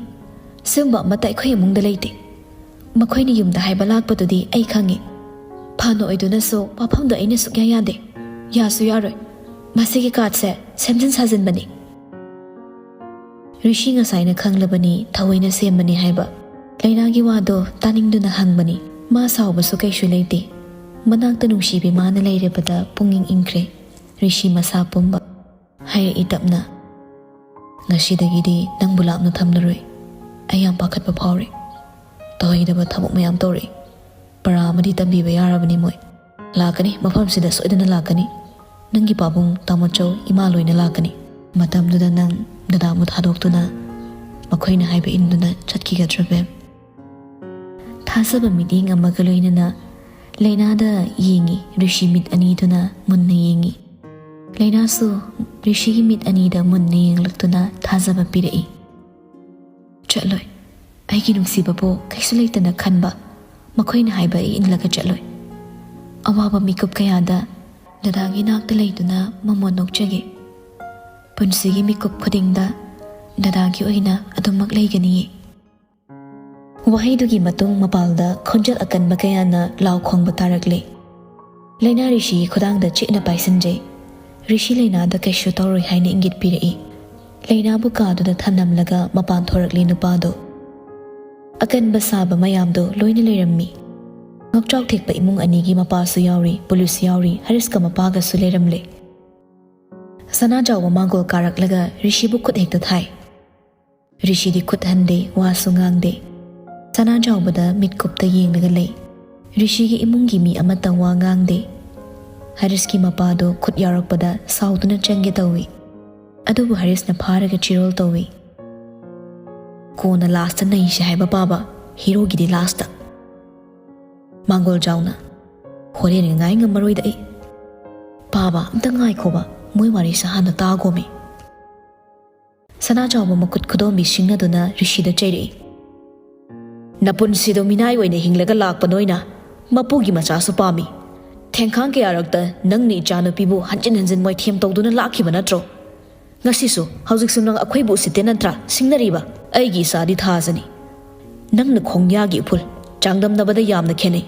ꯁꯤꯒꯨꯝꯕ ꯑꯃꯠꯇ ꯑꯩꯈꯣꯏ ꯏꯃꯨꯡꯗ ꯂꯩꯇꯦ꯫ ꯃꯈꯣꯏꯅ ꯌꯨꯝꯗ ꯍꯥꯏꯕ ꯂꯥꯛꯄꯗꯨꯗꯤ ꯑꯩ ꯈꯪꯉꯤ꯫ ꯐꯅ ꯑꯣꯏꯗꯨꯅꯁꯨ ꯋꯥꯐꯝꯗꯣ ꯑꯩꯅ ꯁꯨꯛꯌꯥ ꯌꯥꯗꯦ꯫ ꯌꯥꯁꯨ ꯌꯥꯔꯣꯏ꯫ ꯃꯁꯤꯒꯤ ꯀꯥꯔꯠꯁꯦ ꯁꯦꯝꯖꯤꯟ ꯁꯥꯖꯤꯟꯕꯅꯤ꯫" ꯔꯤꯁꯤ ꯉꯁꯥꯏꯅ ꯈꯪꯂꯕꯅꯤ ꯊꯑꯣꯏꯅ ꯁꯦꯝꯕꯅꯤ ꯍꯥꯏꯕ꯫ ꯂꯩꯅꯥꯒꯤ ꯋꯥꯗꯣ ꯇꯥꯅꯤꯡꯗꯨꯅ ꯍꯪꯕꯅꯤ꯫ ꯃꯥ ꯁꯥꯎꯕꯁꯨ ꯀꯩꯁꯨ ꯂꯩꯇꯦ꯫ ꯃꯅꯥꯛꯇ ꯅꯨꯡꯁꯤꯕꯤ ꯃꯥꯅ ꯂꯩꯔꯕꯗ ꯄꯨꯛꯅꯤꯡ ꯏꯪꯈ꯭ꯔꯦ꯫ ꯔꯤꯁꯤ ꯃꯁꯥ ꯄꯨꯝꯕ꯫ ꯍꯥꯏꯔꯛꯏ ꯇꯞꯅ, "ꯉꯁꯤꯗꯒꯤꯗꯤ ꯅꯪꯕꯨ ꯂꯥꯞꯅ ꯊꯝꯂꯔꯣꯏ꯫ ꯑꯩ ꯌꯥꯝ ꯄꯥꯈꯠꯄ ꯐꯥꯎꯔꯦ꯫ ꯇꯧꯍꯩꯗꯕ ꯊꯕꯛ ꯃꯌꯥꯝ ꯇꯧꯔꯛꯏ꯫ ꯄꯔꯥ ꯑꯃꯗꯤ ꯇꯝꯕꯤꯕ ꯌꯥꯔꯕꯅꯤ ꯃꯣꯏ꯫ ꯂꯥꯛꯀꯅꯤ, ꯃꯐꯝꯁꯤꯗ ꯁꯣꯏꯗꯅ ꯂꯥꯛꯀꯅꯤ꯫ ꯅꯪꯒꯤ ꯄꯥꯕꯨꯡ, ꯇꯥꯃꯣꯆꯧ, ꯏꯃꯥ ꯂꯣꯏꯅ ꯂꯥꯛꯀꯅꯤ꯫" ꯃꯇꯝꯗꯨꯗ ꯅꯪ ꯗꯗꯥꯕꯨ ꯊꯥꯗꯣꯛꯇꯨꯅ ꯃꯈꯣꯏꯅ ꯍꯥꯏꯕ ꯏꯟꯗꯨꯅ ꯆꯠꯈꯤꯒꯗ꯭ꯔꯥ, ꯕꯦꯝ? ꯊꯥꯖꯕ ꯃꯤꯠꯌꯦꯡ ꯑꯃꯒ ꯂꯣꯏꯅꯅ ꯂꯩꯅꯥꯗ ꯌꯦꯡꯉꯤ꯫ ꯔꯤꯁꯤ ꯃꯤꯠ ꯑꯅꯤꯗꯨꯅ ꯃꯨꯟꯅ ꯌꯦꯡꯉꯤ꯫ ꯂꯩꯅꯥꯁꯨ ꯔꯤꯁꯤꯒꯤ ꯃꯤꯠ ꯑꯅꯤꯗ ꯃꯨꯟꯅ ꯌꯦꯡꯂꯛꯇꯨꯅ ꯊꯥꯖꯕ ꯄꯤꯔꯛꯏ꯫ "ꯆꯠꯂꯣꯏ꯫ ꯑꯩꯒꯤ ꯅꯨꯡꯁꯤꯕꯕꯨ ꯀꯩꯁꯨ ꯂꯩꯇꯅ ꯈꯟꯕ, ꯃꯈꯣꯏꯅ ꯍꯥꯏꯕ ꯑꯩ ꯏꯜꯂꯒ ꯆꯠꯂꯣꯏ꯫ ꯑꯋꯥꯕ ꯃꯤꯀꯨꯞ ꯀꯌꯥꯗ ꯗꯗꯥꯒꯤ ꯅꯥꯛꯇ ꯂꯩꯗꯨꯅ ꯃꯃꯣꯟ ꯅꯣꯛꯆꯒꯦ꯫ ꯄꯨꯟꯁꯤꯒꯤ ꯃꯤꯀꯨꯞ ꯈꯨꯗꯤꯡꯗ ꯗꯗꯥꯒꯤ ꯑꯣꯏꯅ ꯑꯗꯨꯃꯛ ꯂꯩꯒꯅꯤꯌꯦ꯫" ꯋꯥꯍꯩꯗꯨꯒꯤ ꯃꯇꯨꯡ ꯃꯄꯥꯜꯗ ꯈꯣꯟꯖꯦꯜ ꯑꯀꯟꯕ ꯀꯌꯥꯅ ꯂꯥꯎ ꯈꯣꯡꯕ ꯇꯥꯔꯛꯂꯦ꯫ ꯂꯩꯅꯥ ꯔꯤꯁꯤꯒꯤ ꯈꯨꯗꯥꯡꯗ ꯆꯦꯠꯅ ꯄꯥꯏꯁꯤꯟꯖꯩ꯫ ꯔꯤꯁꯤ ꯂꯩꯅꯥꯗ ꯀꯩꯁꯨ ꯇꯧꯔꯣꯏ ꯍꯥꯏꯅ ꯏꯪꯒꯤꯠ ꯄꯤꯔꯛꯏ꯫ ꯂꯩꯅꯥꯕꯨ ꯀꯥꯗꯨꯗ ꯊꯝꯂꯝꯂꯒ ꯃꯄꯥꯟ ꯊꯣꯔꯛꯂꯤ ꯅꯨꯄꯥꯗꯣ꯫ ꯑꯀꯟꯕ ꯁꯥꯕ ꯃꯌꯥꯝꯗꯣ ꯂꯣꯏꯅ ꯂꯩꯔꯝꯃꯤ꯫ ꯉꯛꯆꯥꯎ ꯊꯦꯛꯄ ꯏꯃꯨꯡ ꯑꯅꯤꯒꯤ ꯃꯄꯥꯁꯨ ꯌꯥꯎꯔꯤ, ꯄꯨꯂꯤꯁ ꯌꯥꯎꯔꯤ, ꯍꯔꯤꯁꯀ ꯃꯄꯥꯒꯁꯨ ꯂꯩꯔꯝꯂꯦ꯫ ꯁꯅꯥꯖꯥꯎꯕ ꯃꯥꯡꯒꯣꯜ ꯀꯥꯔꯛꯂꯒ ꯔꯤꯁꯤꯕꯨ ꯈꯨꯠ ꯍꯦꯛꯇ ꯊꯥꯏ꯫ ꯔꯤꯁꯤꯗꯤ ꯈꯨꯠ ꯍꯟꯗꯦ, ꯋꯥꯁꯨ ꯉꯥꯡꯗꯦ꯫ ꯁꯅꯥꯖꯥꯎꯕꯗ ꯃꯤꯠꯀꯨꯞꯇ ꯌꯦꯡꯂꯒ ꯂꯩ꯫ ꯔꯤꯁꯤꯒꯤ ꯏꯃꯨꯡꯒꯤ ꯃꯤ ꯑꯃꯠꯇ ꯋꯥ ꯉꯥꯡꯗꯦ꯫ ꯍꯔꯤꯁꯀꯤ ꯃꯄꯥꯗꯣ ꯈꯨꯠ ꯌꯥꯎꯔꯛꯄꯗ ꯁꯥꯎꯗꯨꯅ ꯆꯪꯒꯦ ꯇꯧꯏ꯫ ꯑꯗꯨꯕꯨ ꯍꯔꯤꯁꯅ ꯐꯥꯔꯒ ꯆꯤꯔꯣꯜ ꯇꯧꯏ꯫ "ꯀꯣꯟꯅ ꯂꯥꯁꯇ ꯅꯩꯁꯦ ꯍꯥꯏꯕ ꯄꯥꯕ, ꯍꯤꯔꯣꯒꯤꯗꯤ ꯂꯥꯁꯇ꯫" ꯃꯥꯡꯒꯣꯜ ꯖꯥꯎꯅ, "ꯍꯣꯔꯦꯟ ꯉꯥꯏ ꯉꯝꯃꯔꯣꯏꯗ ꯑꯩ꯫ ꯄꯥꯕ, ꯑꯝꯇ ꯉꯥꯏꯈꯣꯕ, ꯃꯣꯏ ꯋꯥꯔꯤꯁꯦ ꯍꯥꯟꯅ ꯇꯥꯒꯣꯃꯦ꯫" ꯁꯅꯥꯖꯥꯎꯕ ꯃꯈꯨꯠ ꯈꯨꯗꯣꯝꯕꯤ ꯁꯤꯡꯅꯗꯨꯅ ꯔꯤꯁꯤꯗ ꯆꯩꯔꯛꯏ꯫ "ꯅꯄꯨꯟꯁꯤꯗꯣ ꯃꯤꯅꯥꯏ ꯑꯣꯏꯅ ꯍꯤꯡꯂꯒ ꯂꯥꯛꯄ ꯅꯣꯏꯅ ꯃꯄꯨꯒꯤ ꯃꯆꯥꯁꯨ ꯄꯥꯝꯃꯤ꯫ ꯊꯦꯡꯈꯥꯡ ꯀꯌꯥꯔꯛꯇ ꯅꯪꯅ ꯏꯆꯥꯅꯨꯄꯤꯕꯨ ꯍꯟꯖꯤꯟ ꯍꯟꯖꯤꯟ ꯃꯣꯏꯊꯦꯝ ꯇꯧꯗꯨꯅ ꯂꯥꯛꯈꯤꯕ ꯅꯠꯇ꯭ꯔꯣ? ꯉꯁꯤꯁꯨ ꯍꯧꯖꯤꯛꯁꯨ ꯅꯪ ꯑꯩꯈꯣꯏꯕꯨ ꯎꯁꯤꯠꯇꯦ ꯅꯠꯇ꯭ꯔꯥ ꯁꯤꯡꯅꯔꯤꯕ? ꯑꯩꯒꯤ ꯏꯆꯥꯗꯤ ꯊꯥꯖꯅꯤ꯫ ꯅꯪꯅ ꯈꯣꯡꯌꯥꯒꯤ ꯎꯐꯨꯜ ꯆꯥꯡꯗꯝꯅꯕꯗ ꯌꯥꯝꯅ ꯈꯦꯠꯅꯩ꯫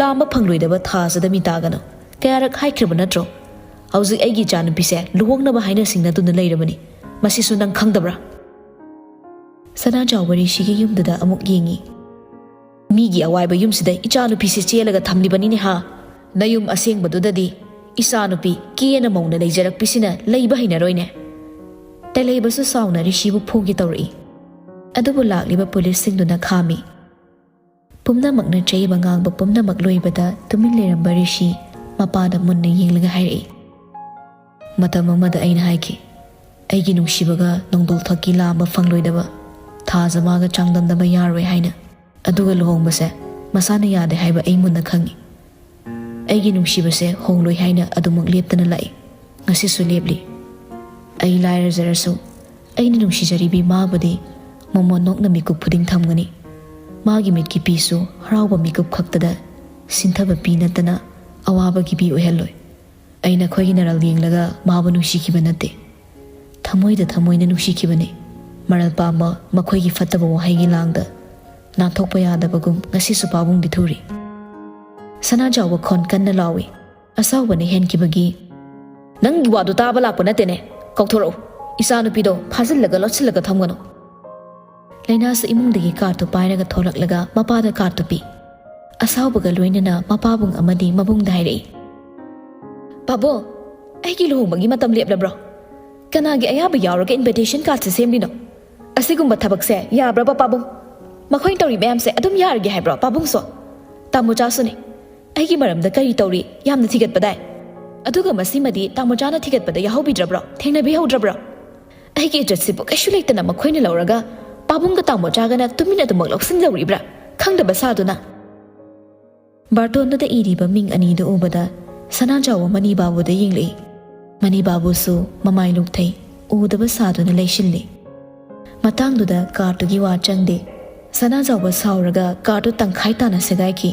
ꯂꯥꯝꯕ ꯐꯪꯂꯣꯏꯗꯕ ꯊꯥꯖꯗ ꯃꯤ ꯇꯥꯒꯅꯨ꯫ ꯀꯌꯥꯔꯛ ꯍꯥꯏꯈ꯭ꯔꯕ ꯅꯠꯇ꯭ꯔꯣ? ꯍꯧꯖꯤꯛ ꯑꯩꯒꯤ ꯏꯆꯥꯅꯨꯄꯤꯁꯦ ꯂꯨꯍꯣꯡꯅꯕ ꯍꯥꯏꯅ ꯁꯤꯡꯅꯗꯨꯅ ꯂꯩꯔꯕꯅꯤ꯫ ꯃꯁꯤꯁꯨ ꯅꯪ ꯈꯪꯗꯕ꯭ꯔꯥ?" ꯁꯅꯥꯖꯥꯎꯕ ꯔꯤꯁꯤꯒꯤ ꯌꯨꯝꯗꯨꯗ ꯑꯃꯨꯛ ꯌꯦꯡꯉꯤ꯫ "ꯃꯤꯒꯤ ꯑꯋꯥꯏꯕ ꯌꯨꯝꯁꯤꯗ ꯏꯆꯥꯅꯨꯄꯤꯁꯦ ꯆꯦꯜꯂꯒ ꯊꯝꯂꯤꯕꯅꯤꯅꯦ ꯍꯥ? ꯅꯌꯨꯝ ꯑꯁꯦꯡꯕꯗꯨꯗꯗꯤ ꯏꯆꯥꯅꯨꯄꯤ ꯀꯦꯅ ꯃꯧꯅ ꯂꯩꯖꯔꯛꯄꯤꯁꯤꯅ ꯂꯩꯕ ꯍꯩꯅꯔꯣꯏꯅꯦ꯫" ꯇꯦꯂꯩꯕꯁꯨ ꯁꯥꯎꯅ ꯔꯤꯁꯤꯕꯨ ꯐꯨꯒꯦ ꯇꯧꯔꯛꯏ꯫ ꯑꯗꯨꯕꯨ ꯂꯥꯛꯂꯤꯕ ꯄꯨꯂꯤꯁꯁꯤꯡꯗꯨꯅ ꯈꯥꯝꯃꯤ꯫ ꯄꯨꯝꯅꯃꯛꯅ ꯆꯩꯕ ꯉꯥꯡꯕ ꯄꯨꯝꯅꯃꯛ ꯂꯣꯏꯕꯗ ꯇꯨꯃꯤꯟ ꯂꯩꯔꯝꯕ ꯔꯤꯁꯤ ꯃꯄꯥꯗ ꯃꯨꯟꯅ ꯌꯦꯡꯂꯒ ꯍꯥꯏꯔꯛꯏ, "ꯃꯇꯝ ꯑꯃꯗ ꯑꯩꯅ ꯍꯥꯏꯈꯤ, ꯑꯩꯒꯤ ꯅꯨꯡꯁꯤꯕꯒ ꯅꯣꯡꯗꯣꯜ ꯊꯛꯀꯤ ꯂꯥꯝꯕ ꯐꯪꯂꯣꯏꯗꯕ ꯊꯥꯖ ꯃꯥꯒ ꯆꯥꯡꯗꯝꯅꯕ ꯌꯥꯔꯣꯏ ꯍꯥꯏꯅ꯫ ꯑꯗꯨꯒ ꯂꯨꯍꯣꯡꯕꯁꯦ ꯃꯁꯥꯅ ꯌꯥꯗꯦ ꯍꯥꯏꯕ ꯑꯩ ꯃꯨꯟꯅ ꯈꯪꯉꯤ꯫ ꯑꯩꯒꯤ ꯅꯨꯡꯁꯤꯕꯁꯦ ꯍꯣꯡꯂꯣꯏ ꯍꯥꯏꯅ ꯑꯗꯨꯃꯛ ꯂꯦꯞꯇꯅ ꯂꯥꯛꯏ꯫ ꯉꯁꯤꯁꯨ ꯂꯦꯞꯂꯤ꯫ ꯑꯩ ꯂꯥꯏꯔꯖꯔꯁꯨ ꯑꯩꯅ ꯅꯨꯡꯁꯤꯖꯔꯤꯕꯤ ꯃꯥꯕꯨꯗꯤ ꯃꯃꯣꯟ ꯅꯣꯛꯅ ꯃꯤꯀꯨꯞ ꯈꯨꯗꯤꯡ ꯊꯝꯒꯅꯤ꯫ ꯃꯥꯒꯤ ꯃꯤꯠꯀꯤ ꯄꯤꯁꯨ ꯍꯔꯥꯎꯕ ꯃꯤꯀꯨꯞ ꯈꯛꯇꯗ ꯁꯤꯟꯊꯕ ꯄꯤ ꯅꯠꯇꯅ ꯑꯋꯥꯕꯒꯤ ꯄꯤ ꯑꯣꯏꯍꯜꯂꯣꯏ꯫ ꯑꯩ ꯅꯈꯣꯏꯒꯤ ꯅꯔꯜ ꯌꯦꯡꯂꯒ ꯃꯥꯕꯨ ꯅꯨꯡꯁꯤꯈꯤꯕ ꯅꯠꯇꯦ꯫ ꯊꯃꯣꯏꯗ ꯊꯃꯣꯏꯅ ꯅꯨꯡꯁꯤꯈꯤꯕꯅꯤ꯫ ꯃꯔꯜ ꯄꯥꯝꯕ ꯃꯈꯣꯏꯒꯤ ꯐꯠꯇꯕ ꯋꯥꯍꯩꯒꯤ ꯂꯥꯡꯗ ꯅꯥꯟꯊꯣꯛꯄ ꯌꯥꯗꯕꯒꯨꯝ ꯉꯁꯤꯁꯨ ꯄꯥꯕꯨꯡꯗꯤ ꯊꯨꯔꯤ꯫" ꯁꯅꯥꯖꯥꯎꯕ ꯈꯣꯟ ꯀꯟꯅ ꯂꯥꯎꯏ꯫ ꯑꯁꯥꯎꯕꯅ ꯍꯦꯟꯈꯤꯕꯒꯤ, "ꯅꯪꯒꯤ ꯋꯥꯗꯨ ꯇꯥꯕ ꯂꯥꯛꯄ ꯅꯠꯇꯦꯅꯦ꯫ ꯀꯥꯎꯊꯣꯔꯛꯎ꯫ ꯏꯆꯥꯅꯨꯄꯤꯗꯣ ꯐꯥꯖꯤꯜꯂꯒ ꯂꯣꯠꯁꯤꯜꯂꯒ ꯊꯝꯒꯅꯨ꯫" ꯂꯩꯅꯥꯁꯨ ꯏꯃꯨꯡꯗꯒꯤ ꯀꯥꯔꯠꯇꯨ ꯄꯥꯏꯔꯒ ꯊꯣꯛꯂꯛꯂꯒ ꯃꯄꯥꯗ ꯀꯥꯔꯠꯇꯨ ꯄꯤ꯫ ꯑꯁꯥꯎꯕꯒ ꯂꯣꯏꯅꯅ ꯃꯄꯥꯕꯨꯡ ꯑꯃꯗꯤ ꯃꯕꯨꯡꯗ ꯍꯥꯏꯔꯛꯏ, "ꯄꯥꯕꯨꯡ, ꯑꯩꯒꯤ ꯂꯨꯍꯣꯡꯕꯒꯤ ꯃꯇꯝ ꯂꯦꯞꯂꯕ꯭ꯔꯣ? ꯀꯅꯥꯒꯤ ꯑꯌꯥꯕ ꯌꯥꯎꯔꯒ invitation cardꯁꯦ ꯁꯦꯝꯂꯤꯅꯣ? ꯑꯁꯤꯒꯨꯝꯕ ꯊꯕꯛꯁꯦ ꯌꯥꯕ꯭ꯔꯕ, ꯄꯥꯕꯨꯡ? ꯃꯈꯣꯏꯅ ꯇꯧꯔꯤ ꯃꯌꯥꯝꯁꯦ ꯑꯗꯨꯝ ꯌꯥꯔꯒꯦ ꯍꯥꯏꯕ꯭ꯔꯣ, ꯄꯥꯕꯨꯡꯁꯨ? ꯇꯥꯃꯣꯆꯥꯁꯨꯅꯦ꯫ ꯑꯩꯒꯤ ꯃꯔꯝꯗ ꯀꯔꯤ ꯇꯧꯔꯤ ꯌꯥꯝꯅ ꯊꯤꯒꯠꯄꯗꯥꯏ? ꯑꯗꯨꯒ ꯃꯁꯤꯃꯗꯤ ꯇꯥꯃꯣꯆꯥꯅ ꯊꯤꯒꯠꯄꯗ ꯌꯥꯎꯍꯧꯕꯤꯗ꯭ꯔꯕ꯭ꯔꯣ? ꯊꯦꯡꯅꯕꯤꯍꯧꯗ꯭ꯔꯕ꯭ꯔꯣ? ꯑꯩꯒꯤ ꯏꯖꯠꯁꯤꯕꯨ ꯀꯩꯁꯨ ꯂꯩꯇꯅ ꯃꯈꯣꯏꯅ ꯂꯧꯔꯒ ꯄꯥꯕꯨꯡꯒ ꯇꯥꯃꯣꯆꯥꯒꯅ ꯇꯨꯃꯤꯟ ꯑꯗꯨꯃꯛ ꯂꯧꯁꯤꯟꯖꯧꯔꯤꯕ꯭ꯔꯥ? ꯈꯪꯗꯕ ꯁꯥꯗꯨꯅ꯫ ꯕꯥꯔꯇꯣꯟꯗꯨꯗ ꯏꯔꯤꯕ ꯃꯤꯡ ꯑꯅꯤꯗꯨ ꯎꯕꯗ ꯁꯅꯥꯖꯥꯎꯕ ꯃꯅꯤꯕꯥꯕꯨꯗ ꯌꯦꯡꯂꯛꯏ꯫ ꯃꯅꯤꯕꯥꯕꯨꯁꯨ ꯃꯃꯥꯏ ꯂꯨꯛꯊꯩ, ꯎꯗꯕ ꯁꯥꯗꯨꯅ ꯂꯩꯁꯤꯜꯂꯤ꯫ ꯃꯇꯥꯡꯗꯨꯗ cardꯇꯨꯒꯤ ꯋꯥ ꯆꯪꯗꯦ꯫ ꯁꯅꯥꯖꯥꯎꯕ ꯁꯥꯎꯔꯒ cardꯇꯨ ꯇꯪꯈꯥꯏ ꯇꯥꯅ ꯁꯦꯒꯥꯏꯈꯤ꯫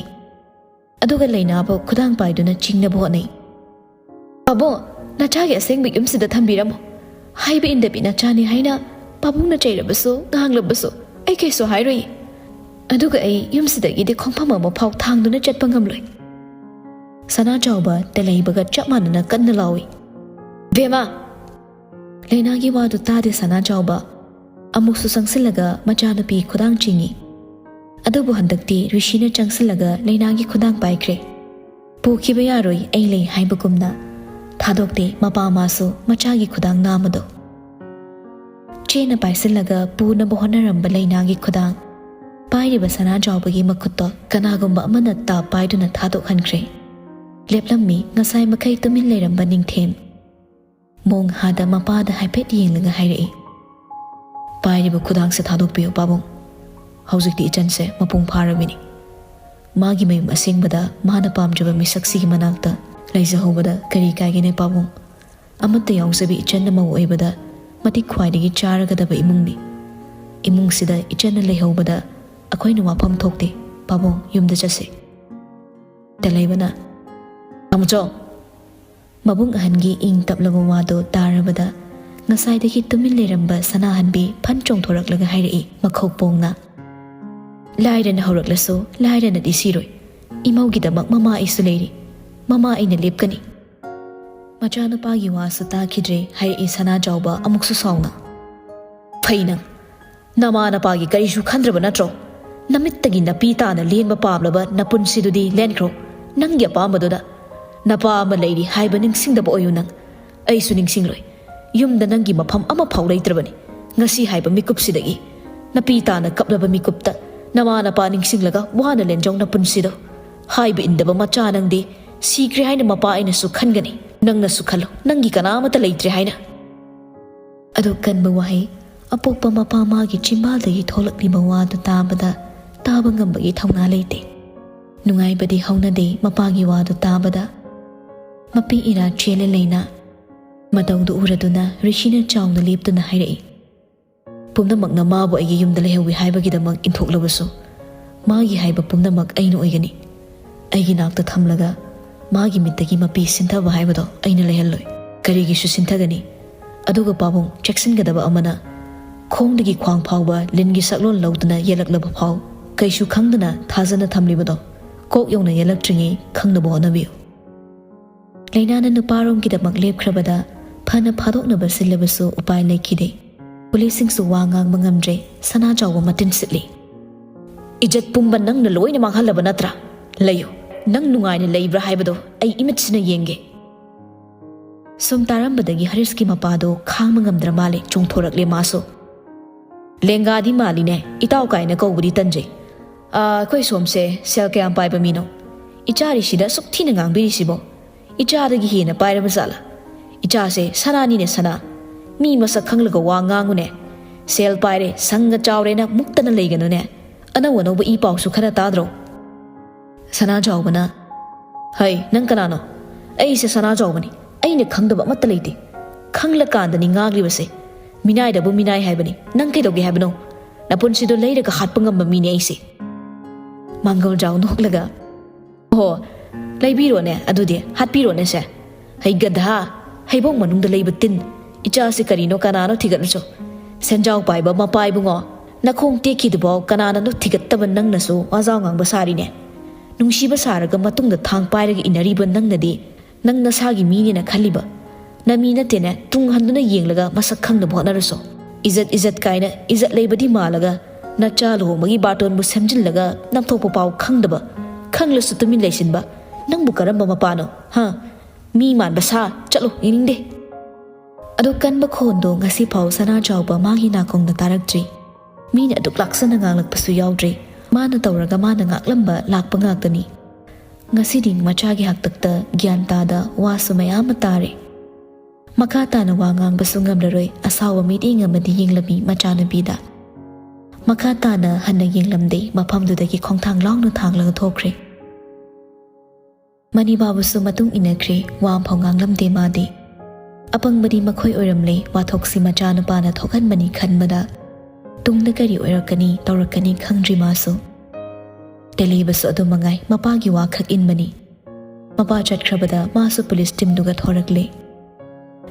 ꯑꯗꯨꯒ ꯂꯩꯅꯥꯕꯨ ꯈꯨꯗꯥꯡ ꯄꯥꯏꯗꯨꯅ ꯆꯤꯡꯅꯕ ꯍꯣꯠꯅꯩ꯫ "ꯄꯥꯕꯨꯡ, ꯅꯆꯥꯒꯤ ꯑꯁꯦꯡꯕ ꯌꯨꯝꯁꯤꯗ ꯊꯝꯕꯤꯔꯝꯃꯣ꯫ ꯍꯥꯏꯕ ꯏꯟꯗꯕꯤ ꯅꯆꯥꯅꯤ ꯍꯥꯏꯅ ꯄꯥꯕꯨꯡꯅ ꯆꯩꯔꯕꯁꯨ, ꯉꯥꯡꯂꯕꯁꯨ ꯑꯩ ꯀꯩꯁꯨ ꯍꯥꯏꯔꯣꯏꯌꯦ꯫ ꯑꯗꯨꯒ ꯑꯩ ꯌꯨꯝꯁꯤꯗꯒꯤꯗꯤ ꯈꯣꯡꯐꯝ ꯑꯃ ꯐꯥꯎ ꯊꯥꯡꯗꯨꯅ ꯆꯠꯄ ꯉꯝꯂꯣꯏ꯫" ꯁꯅꯥꯖꯥꯎꯕ ꯇꯦꯂꯩꯕꯒ ꯆꯞ ꯃꯥꯟꯅꯅ ꯀꯟꯅ ꯂꯥꯎꯏ꯫ "ꯕꯦꯝꯃ!" ꯂꯩꯅꯥꯒꯤ ꯋꯥꯗꯨ ꯇꯥꯗꯦ ꯁꯅꯥꯖꯥꯎꯕ꯫ ꯑꯃꯨꯛꯁꯨ ꯆꯪꯁꯤꯜꯂꯒ ꯃꯆꯥꯅꯨꯄꯤ ꯈꯨꯗꯥꯡ ꯆꯤꯡꯏ꯫ ꯑꯗꯨꯕꯨ ꯍꯟꯗꯛꯇꯤ ꯔꯤꯁꯤꯅ ꯆꯪꯁꯤꯜꯂꯒ ꯂꯩꯅꯥꯒꯤ ꯈꯨꯗꯥꯡ ꯄꯥꯏꯈ꯭ꯔꯦ꯫ "ꯄꯨꯈꯤꯕ ꯌꯥꯔꯣꯏ, ꯑꯩ ꯂꯩ" ꯍꯥꯏꯕꯒꯨꯝꯅ ꯊꯥꯗꯣꯛꯇꯦ ꯃꯄꯥ ꯃꯥꯁꯨ ꯃꯆꯥꯒꯤ ꯈꯨꯗꯥꯡ ꯅꯥꯝꯃꯗꯣ꯫ ꯆꯦꯅ ꯄꯥꯏꯁꯤꯜꯂꯒ ꯄꯨꯅꯕ ꯍꯣꯠꯅꯔꯝꯕ ꯂꯩꯅꯥꯒꯤ ꯈꯨꯗꯥꯡ ꯄꯥꯏꯔꯤꯕ ꯁꯅꯥꯖꯥꯎꯕꯒꯤ ꯃꯈꯨꯠꯇꯣ ꯀꯅꯥꯒꯨꯝꯕ ꯑꯃꯅ ꯇꯥꯞ ꯄꯥꯏꯗꯨꯅ ꯊꯥꯗꯣꯛꯍꯟꯈ꯭ꯔꯦ꯫ ꯂꯦꯞꯂꯝꯃꯤ ꯉꯁꯥꯏ ꯃꯈꯩ ꯇꯨꯃꯤꯟ ꯂꯩꯔꯝꯕ ꯅꯤꯡꯊꯦꯝ꯫ ꯃꯣꯡꯍꯥꯗ ꯃꯄꯥꯗ ꯍꯥꯏꯐꯦꯠ ꯌꯦꯡꯂꯒ ꯍꯥꯏꯔꯛꯏ, "ꯄꯥꯏꯔꯤꯕ ꯈꯨꯗꯥꯡꯁꯦ ꯊꯥꯗꯣꯛꯄꯤꯌꯨ ꯄꯥꯕꯨꯡ꯫ ꯍꯧꯖꯤꯛꯇꯤ ꯏꯆꯟꯁꯦ ꯃꯄꯨꯡ ꯐꯥꯔꯕꯤꯅꯤ꯫ ꯃꯥꯒꯤ ꯃꯌꯨꯝ ꯑꯁꯦꯡꯕꯗ ꯃꯥꯅ ꯄꯥꯝꯖꯕ ꯃꯤꯁꯛꯁꯤꯒꯤ ꯃꯅꯥꯛꯇ ꯂꯩꯖꯍꯧꯕꯗ ꯀꯔꯤ ꯀꯥꯏꯒꯦꯅꯦ ꯄꯥꯕꯨꯡ? ꯑꯃꯠꯇ ꯌꯥꯎꯖꯕꯤ ꯏꯆꯟꯅ ꯃꯧ ꯑꯣꯏꯕꯗ ꯃꯇꯤꯛ ꯈ꯭ꯋꯥꯏꯗꯒꯤ ꯆꯥꯔꯒꯗꯕ ꯏꯃꯨꯡꯅꯤ꯫ ꯏꯃꯨꯡꯁꯤꯗ ꯏꯆꯟꯅ ꯂꯩꯍꯧꯕꯗ ꯑꯩꯈꯣꯏꯅ ꯋꯥꯐꯝ ꯊꯣꯛꯇꯦ꯫ ꯄꯥꯕꯨꯡ, ꯌꯨꯝꯗ ꯆꯠꯁꯤ꯫" ꯇꯦꯂꯩꯕꯅ, "ꯇꯥꯃꯣꯆꯧ!" ꯃꯕꯨꯡ ꯑꯍꯟꯒꯤ ꯏꯪ ꯇꯞꯂꯕ ꯋꯥꯗꯨ ꯇꯥꯔꯕꯗ ꯉꯁꯥꯏꯗꯒꯤ ꯇꯨꯃꯤꯟ ꯂꯩꯔꯝꯕ ꯁꯅꯥꯍꯟꯕꯤ ꯐꯟ ꯆꯣꯡꯊꯣꯔꯛꯂꯒ ꯍꯥꯏꯔꯛꯏ ꯃꯈꯧ ꯄꯣꯡꯅ, "ꯂꯥꯏꯔꯅ ꯍꯧꯔꯛꯂꯁꯨ ꯂꯥꯏꯔꯅꯗꯤ ꯁꯤꯔꯣꯏ꯫ ꯏꯃꯧꯒꯤꯗꯃꯛ ꯃꯃꯥ ꯑꯩꯁꯨ ꯂꯩꯔꯤ꯫ ꯃꯃꯥ ꯑꯩꯅ ꯂꯦꯞꯀꯅꯤ꯫" ꯃꯆꯥꯅꯨꯄꯥꯒꯤ ꯋꯥꯁꯨ ꯇꯥꯈꯤꯗ꯭ꯔꯦ ꯍꯥꯏꯔꯛꯏ ꯁꯅꯥꯖꯥꯎꯕ ꯑꯃꯨꯛꯁꯨ ꯁꯥꯎꯅ, "ꯐꯩ ꯅꯪ꯫ ꯅꯃꯥ ꯅꯄꯥꯒꯤ ꯀꯔꯤꯁꯨ ꯈꯟꯗ꯭ꯔꯕ ꯅꯠꯇ꯭ꯔꯣ? ꯅꯃꯤꯠꯇꯒꯤ ꯅꯄꯤ ꯇꯥꯅ ꯂꯦꯟꯕ ꯄꯥꯝꯂꯕ ꯅꯄꯨꯟꯁꯤꯗꯨꯗꯤ ꯂꯦꯟꯈ꯭ꯔꯣ꯫ ꯅꯪꯒꯤ ꯑꯄꯥꯝꯕꯗꯨꯗ꯫ ꯅꯄꯥ ꯑꯃ ꯂꯩꯔꯤ ꯍꯥꯏꯕ ꯅꯤꯡꯁꯤꯡꯗꯕ ꯑꯣꯏꯌꯨ ꯅꯪ꯫ ꯑꯩꯁꯨ ꯅꯤꯡꯁꯤꯡꯂꯣꯏ꯫ ꯌꯨꯝꯗ ꯅꯪꯒꯤ ꯃꯐꯝ ꯑꯃꯐꯥꯎ ꯂꯩꯇ꯭ꯔꯕꯅꯤ꯫ ꯉꯁꯤ ꯍꯥꯏꯕ ꯃꯤꯀꯨꯞꯁꯤꯗꯒꯤ, ꯅꯄꯤ ꯇꯥꯅ ꯀꯞꯂꯕ ꯃꯤꯀꯨꯞꯇ, ꯅꯃꯥ ꯅꯄꯥ ꯅꯤꯡꯁꯤꯡꯂꯒ ꯋꯥꯅ ꯂꯦꯟꯖꯧ ꯅꯄꯨꯟꯁꯤꯗꯣ꯫ ꯍꯥꯏꯕ ꯏꯟꯗꯕ ꯃꯆꯥ ꯅꯪꯗꯤ ꯁꯤꯈ꯭ꯔꯦ ꯍꯥꯏꯅ ꯃꯄꯥ ꯑꯩꯅꯁꯨ ꯈꯟꯒꯅꯤ꯫ ꯅꯪꯅꯁꯨ ꯈꯜꯂꯨ, ꯅꯪꯒꯤ ꯀꯅꯥ ꯑꯃꯠꯇ ꯂꯩꯇ꯭ꯔꯦ ꯍꯥꯏꯅ꯫ ꯑꯗꯨ ꯀꯟꯕ ꯋꯥꯍꯩ, ꯑꯄꯣꯛꯄ ꯃꯄꯥ ꯃꯥꯒꯤ ꯆꯤꯝꯕꯥꯜꯗꯒꯤ ꯊꯣꯛꯂꯛꯂꯤꯕ ꯋꯥꯗꯨ ꯇꯥꯕꯗ ꯇꯥꯕ ꯉꯝꯕꯒꯤ ꯊꯧꯅꯥ ꯂꯩꯇꯦ꯫ ꯅꯨꯡꯉꯥꯏꯕꯗꯤ ꯍꯧꯅꯗꯦ ꯃꯄꯥꯒꯤ ꯋꯥꯗꯨ ꯇꯥꯕꯗ꯫ ꯃꯄꯤ ꯏꯔꯥ ꯆꯦꯜꯂꯦ ꯂꯩꯅ꯫ ꯃꯇꯧꯗꯨ ꯎꯔꯗꯨꯅ ꯔꯤꯁꯤꯅ ꯆꯥꯎꯅ ꯂꯦꯞꯇꯨꯅ ꯍꯥꯏꯔꯛꯏ, "ꯄꯨꯝꯅꯃꯛꯅ ꯃꯥꯕꯨ ꯑꯩꯒꯤ ꯌꯨꯝꯗ ꯂꯩꯍꯧꯏ ꯍꯥꯏꯕꯒꯤꯗꯃꯛ ꯏꯟꯊꯣꯛꯂꯕꯁꯨ, ꯃꯥꯒꯤ ꯍꯥꯏꯕ ꯄꯨꯝꯅꯃꯛ ꯑꯩꯅ ꯑꯣꯏꯒꯅꯤ꯫ ꯑꯩꯒꯤ ꯅꯥꯛꯇ ꯊꯝꯂꯒ ꯃꯥꯒꯤ ꯃꯤꯠꯇꯒꯤ ꯃꯄꯤ ꯁꯤꯟꯊꯕ ꯍꯥꯏꯕꯗꯣ ꯑꯩꯅ ꯂꯩꯍꯜꯂꯣꯏ꯫ ꯀꯔꯤꯒꯤꯁꯨ ꯁꯤꯟꯊꯒꯅꯤ꯫ ꯑꯗꯨꯒ ꯄꯥꯕꯨꯡ, ꯆꯦꯛꯁꯤꯟꯒꯗꯕ ꯑꯃꯅ, ꯈꯣꯡꯗꯒꯤ ꯈ꯭ꯋꯥꯡ ꯐꯥꯎꯕ ꯂꯤꯟꯒꯤ ꯁꯛꯂꯣꯟ ꯂꯧꯗꯨꯅ ꯌꯦꯜꯂꯛꯂꯕ ꯐꯥꯎ ꯀꯩꯁꯨ ꯈꯪꯗꯅ ꯊꯥꯖꯅ ꯊꯝꯂꯤꯕꯗꯣ ꯀꯣꯛ ꯌꯧꯅ ꯌꯦꯜꯂꯛꯇ꯭ꯔꯤꯉꯩ ꯈꯪꯅꯕ ꯍꯣꯠꯅꯕꯤꯌꯨ꯫" ꯂꯩꯅꯥꯅ ꯅꯨꯄꯥꯔꯣꯝꯒꯤꯗꯃꯛ ꯂꯦꯞꯈ꯭ꯔꯕꯗ ꯐꯅ ꯐꯥꯗꯣꯛꯅꯕ ꯁꯤꯜꯂꯕꯁꯨ ꯎꯄꯥꯏ ꯂꯩꯈꯤꯗꯦ꯫ ꯄꯨꯂꯤꯁꯁꯤꯡꯁꯨ ꯋꯥ ꯉꯥꯡꯕ ꯉꯝꯗ꯭ꯔꯦ꯫ ꯁꯅꯥꯖꯥꯎꯕ ꯃꯇꯤꯟ ꯁꯤꯠꯂꯤ꯫ "ꯏꯖꯠ ꯄꯨꯝꯕ ꯅꯪꯅ ꯂꯣꯏꯅ ꯃꯥꯡꯍꯜꯂꯕ ꯅꯠꯇ꯭ꯔꯥ? ꯂꯩꯌꯨ, ꯅꯪ ꯅꯨꯡꯉꯥꯏꯅ ꯂꯩꯕ꯭ꯔꯥ ꯍꯥꯏꯕꯗꯣ ꯑꯩ ꯏꯃꯤꯠꯁꯤꯅ ꯌꯦꯡꯒꯦ꯫" ꯁꯨꯝ ꯇꯥꯔꯝꯕꯗꯒꯤ ꯍꯔꯤꯁꯀꯤ ꯃꯄꯥꯗꯣ ꯈꯥꯡꯕ ꯉꯝꯗ꯭ꯔ ꯃꯥꯜꯂꯦ, ꯆꯣꯡꯊꯣꯔꯛꯂꯦ ꯃꯥꯁꯨ꯫ "ꯂꯦꯡꯒꯥꯗꯤ ꯃꯥꯜꯂꯤꯅꯦ, ꯏꯇꯥꯎ ꯀꯥꯏꯅ ꯀꯧꯕꯗꯤ ꯇꯟꯖꯩ꯫ ꯑꯥ, ꯑꯩꯈꯣꯏ ꯁꯣꯝꯁꯦ ꯁꯦꯜ ꯀꯌꯥꯝ ꯄꯥꯏꯕ ꯃꯤꯅꯣ? ꯏꯆꯥꯔꯤꯁꯤꯗ ꯑꯁꯨꯛ ꯊꯤꯅ ꯉꯥꯡꯕꯤꯔꯤꯁꯤꯕꯣ? ꯏꯆꯥꯗꯒꯤ ꯍꯦꯟꯅ ꯄꯥꯏꯔꯕ ꯖꯥꯠꯂꯥ? ꯏꯆꯥꯁꯦ ꯁꯅꯥꯅꯤꯅꯦ ꯁꯅꯥ꯫ ꯃꯤ ꯃꯁꯛ ꯈꯪꯂꯒ ꯋꯥ ꯉꯥꯡꯉꯨꯅꯦ꯫ ꯁꯦꯜ ꯄꯥꯏꯔꯦ, ꯁꯪꯒ ꯆꯥꯎꯔꯦꯅ ꯃꯨꯛꯇꯅ ꯂꯩꯒꯅꯨꯅꯦ꯫ ꯑꯅꯧ ꯑꯅꯧꯕ ꯏ ꯄꯥꯎꯁꯨ ꯈꯔ ꯇꯥꯗ꯭ꯔꯣ?" ꯁꯅꯥꯖꯥꯎꯕꯅ, "ꯍꯩ, ꯅꯪ ꯀꯅꯥꯅꯣ?" "ꯑꯩꯁꯦ ꯁꯅꯥꯖꯥꯎꯕꯅꯤ꯫ ꯑꯩꯅ ꯈꯪꯗꯕ ꯑꯃꯠꯇ ꯂꯩꯇꯦ꯫ ꯈꯪꯂꯀꯥꯟꯗꯅꯤ ꯉꯥꯡꯂꯤꯕꯁꯦ꯫ ꯃꯤꯅꯥꯏꯗꯕꯨ ꯃꯤꯅꯥꯏ ꯍꯥꯏꯕꯅꯤ꯫ ꯅꯪ ꯀꯩꯗꯧꯒꯦ ꯍꯥꯏꯕꯅꯣ? ꯅꯄꯨꯟꯁꯤꯗꯣ ꯂꯩꯔꯒ ꯍꯥꯠꯄ ꯉꯝꯕ ꯃꯤꯅꯦ ꯑꯩꯁꯦ꯫" ꯃꯥꯡꯒꯣꯜꯖꯥꯎ ꯅꯣꯛꯂꯒ, "ꯑꯣ, ꯂꯩꯕꯤꯔꯣꯅꯦ ꯑꯗꯨꯗꯤ, ꯍꯥꯠꯄꯤꯔꯣꯅꯦ ꯁꯦ꯫ ꯍꯩ ꯒꯙꯥ, ꯍꯩꯕꯣꯡ ꯃꯅꯨꯡꯗ ꯂꯩꯕ ꯇꯤꯟ꯫ ꯏꯆꯥꯁꯦ ꯀꯔꯤꯅꯣ ꯀꯅꯥꯅꯣ ꯊꯤꯒꯠꯂꯨꯆꯣ꯫ ꯁꯦꯟꯖꯥꯎ ꯄꯥꯏꯕ ꯃꯄꯥ ꯏꯕꯨꯡꯉꯣ, ꯅꯈꯣꯡ ꯇꯦꯛꯈꯤꯗꯨꯐꯥꯎ ꯀꯅꯥꯅꯅꯣ ꯊꯤꯒꯠꯇꯕ ꯅꯪꯅꯁꯨ ꯋꯥꯖꯥꯎ ꯉꯥꯡꯕ ꯁꯥꯔꯤꯅꯦ꯫ ꯅꯨꯡꯁꯤꯕ ꯁꯥꯔꯒ ꯃꯇꯨꯡꯗ ꯊꯥꯡ ꯄꯥꯏꯔꯒ ꯏꯟꯅꯔꯤꯕ ꯅꯪꯅꯗꯤ ꯅꯪ ꯅꯁꯥꯒꯤ ꯃꯤꯅꯦꯅ ꯈꯜꯂꯤꯕ? ꯅꯃꯤ ꯅꯠꯇꯦꯅꯦ, ꯇꯨꯡ ꯍꯟꯗꯨꯅ ꯌꯦꯡꯂꯒ ꯃꯁꯛ ꯈꯪꯅꯕ ꯍꯣꯠꯅꯔꯨꯆꯣ꯫ ꯏꯖꯠ ꯏꯖꯠ ꯀꯥꯏꯅ ꯏꯖꯠ ꯂꯩꯕꯗꯤ ꯃꯥꯜꯂꯒ ꯅꯆꯥ ꯂꯨꯍꯣꯡꯕꯒꯤ ꯕꯥꯔꯇꯣꯟꯕꯨ ꯁꯦꯝꯖꯤꯜꯂꯒ ꯅꯝꯊꯣꯛꯄ ꯄꯥꯎ ꯈꯪꯗꯕ, ꯈꯪꯂꯁꯨ ꯇꯨꯃꯤꯟ ꯂꯩꯁꯤꯟꯕ꯫ ꯅꯪꯕꯨ ꯀꯔꯝꯕ ꯃꯄꯥꯅꯣ? ꯍꯥ? ꯃꯤ ꯃꯥꯟꯕ ꯁꯥ, ꯆꯠꯂꯣ, ꯌꯦꯡꯅꯤꯡꯗꯦ꯫ ꯗꯨꯛ ꯀꯟꯕ ꯈꯣꯟꯗꯣ ꯉꯁꯤꯐꯥꯎ ꯁꯅꯥ ꯆꯥꯎꯕ ꯃꯥꯒꯤ ꯅꯥꯀꯣꯡꯗ ꯇꯥꯔꯛꯇ꯭ꯔꯤ꯫ ꯃꯤꯅ ꯑꯗꯨꯛ ꯂꯥꯛꯁꯟꯅ ꯉꯥꯡꯂꯛꯄꯁꯨ ꯌꯥꯎꯗ꯭ꯔꯤ꯫ ꯃꯥꯅ ꯇꯧꯔꯒ ꯃꯥꯅ ꯉꯥꯛꯂꯝꯕ ꯂꯥꯛꯄ ꯉꯥꯛꯇꯅꯤ꯫ ꯉꯁꯤꯗꯤ ꯃꯆꯥꯒꯤ ꯍꯥꯛꯇꯛꯇ ꯒ꯭ꯌꯥꯟ ꯇꯥꯗ ꯋꯥꯁꯨ ꯃꯌꯥꯝ ꯑꯃ ꯇꯥꯔꯦ꯫ ꯃꯈꯥ ꯇꯥꯅ ꯋꯥ ꯉꯥꯡꯕꯁꯨ ꯉꯝꯂꯔꯣꯏ, ꯑꯁꯥꯎꯕ ꯃꯤꯠꯌꯦꯡ ꯑꯃꯗꯤ ꯌꯦꯡꯂꯝꯃꯤ ꯃꯆꯥꯅꯨꯄꯤꯗ꯫ ꯃꯈꯥ ꯇꯥꯅ ꯍꯟꯅ ꯌꯦꯡꯂꯝꯗꯦ, ꯃꯐꯝꯗꯨꯗꯒꯤ ꯈꯣꯡꯊꯥꯡ ꯂꯥꯎꯅ ꯊꯥꯡꯂꯒ ꯊꯣꯛꯈ꯭ꯔꯦ꯫ ꯃꯅꯤꯕꯥꯕꯨꯁꯨ ꯃꯇꯨꯡ ꯏꯟꯅꯈ꯭ꯔꯦ, ꯋꯥ ꯑꯃꯐꯥꯎ ꯉꯥꯡꯂꯝꯗꯦ ꯃꯥꯗꯤ꯫ ꯑꯄꯪꯕꯗꯤ ꯃꯈꯣꯏ ꯑꯣꯏꯔꯝꯂꯦ, ꯋꯥꯊꯣꯛꯁꯤ ꯃꯆꯥꯅꯨꯄꯥꯅ ꯊꯣꯛꯍꯟꯕꯅꯤ ꯈꯟꯕꯗ꯫ ꯇꯨꯡꯗ ꯀꯔꯤ ꯑꯣꯏꯔꯛꯀꯅꯤ, ꯇꯧꯔꯛꯀꯅꯤ ꯈꯪꯗ꯭ꯔꯤ ꯃꯥꯁꯨ꯫ ꯇꯦꯂꯤꯕꯁꯨ ꯑꯗꯨ ꯃꯉꯥꯏ, ꯃꯄꯥꯒꯤ ꯋꯥ ꯈꯛ ꯏꯟꯕꯅꯤ꯫ ꯃꯄꯥ ꯆꯠꯈ꯭ꯔꯕꯗ ꯃꯥꯁꯨ ꯄꯨꯂꯤꯁ ꯇꯤꯝꯗꯨꯒ ꯊꯣꯔꯛꯂꯦ꯫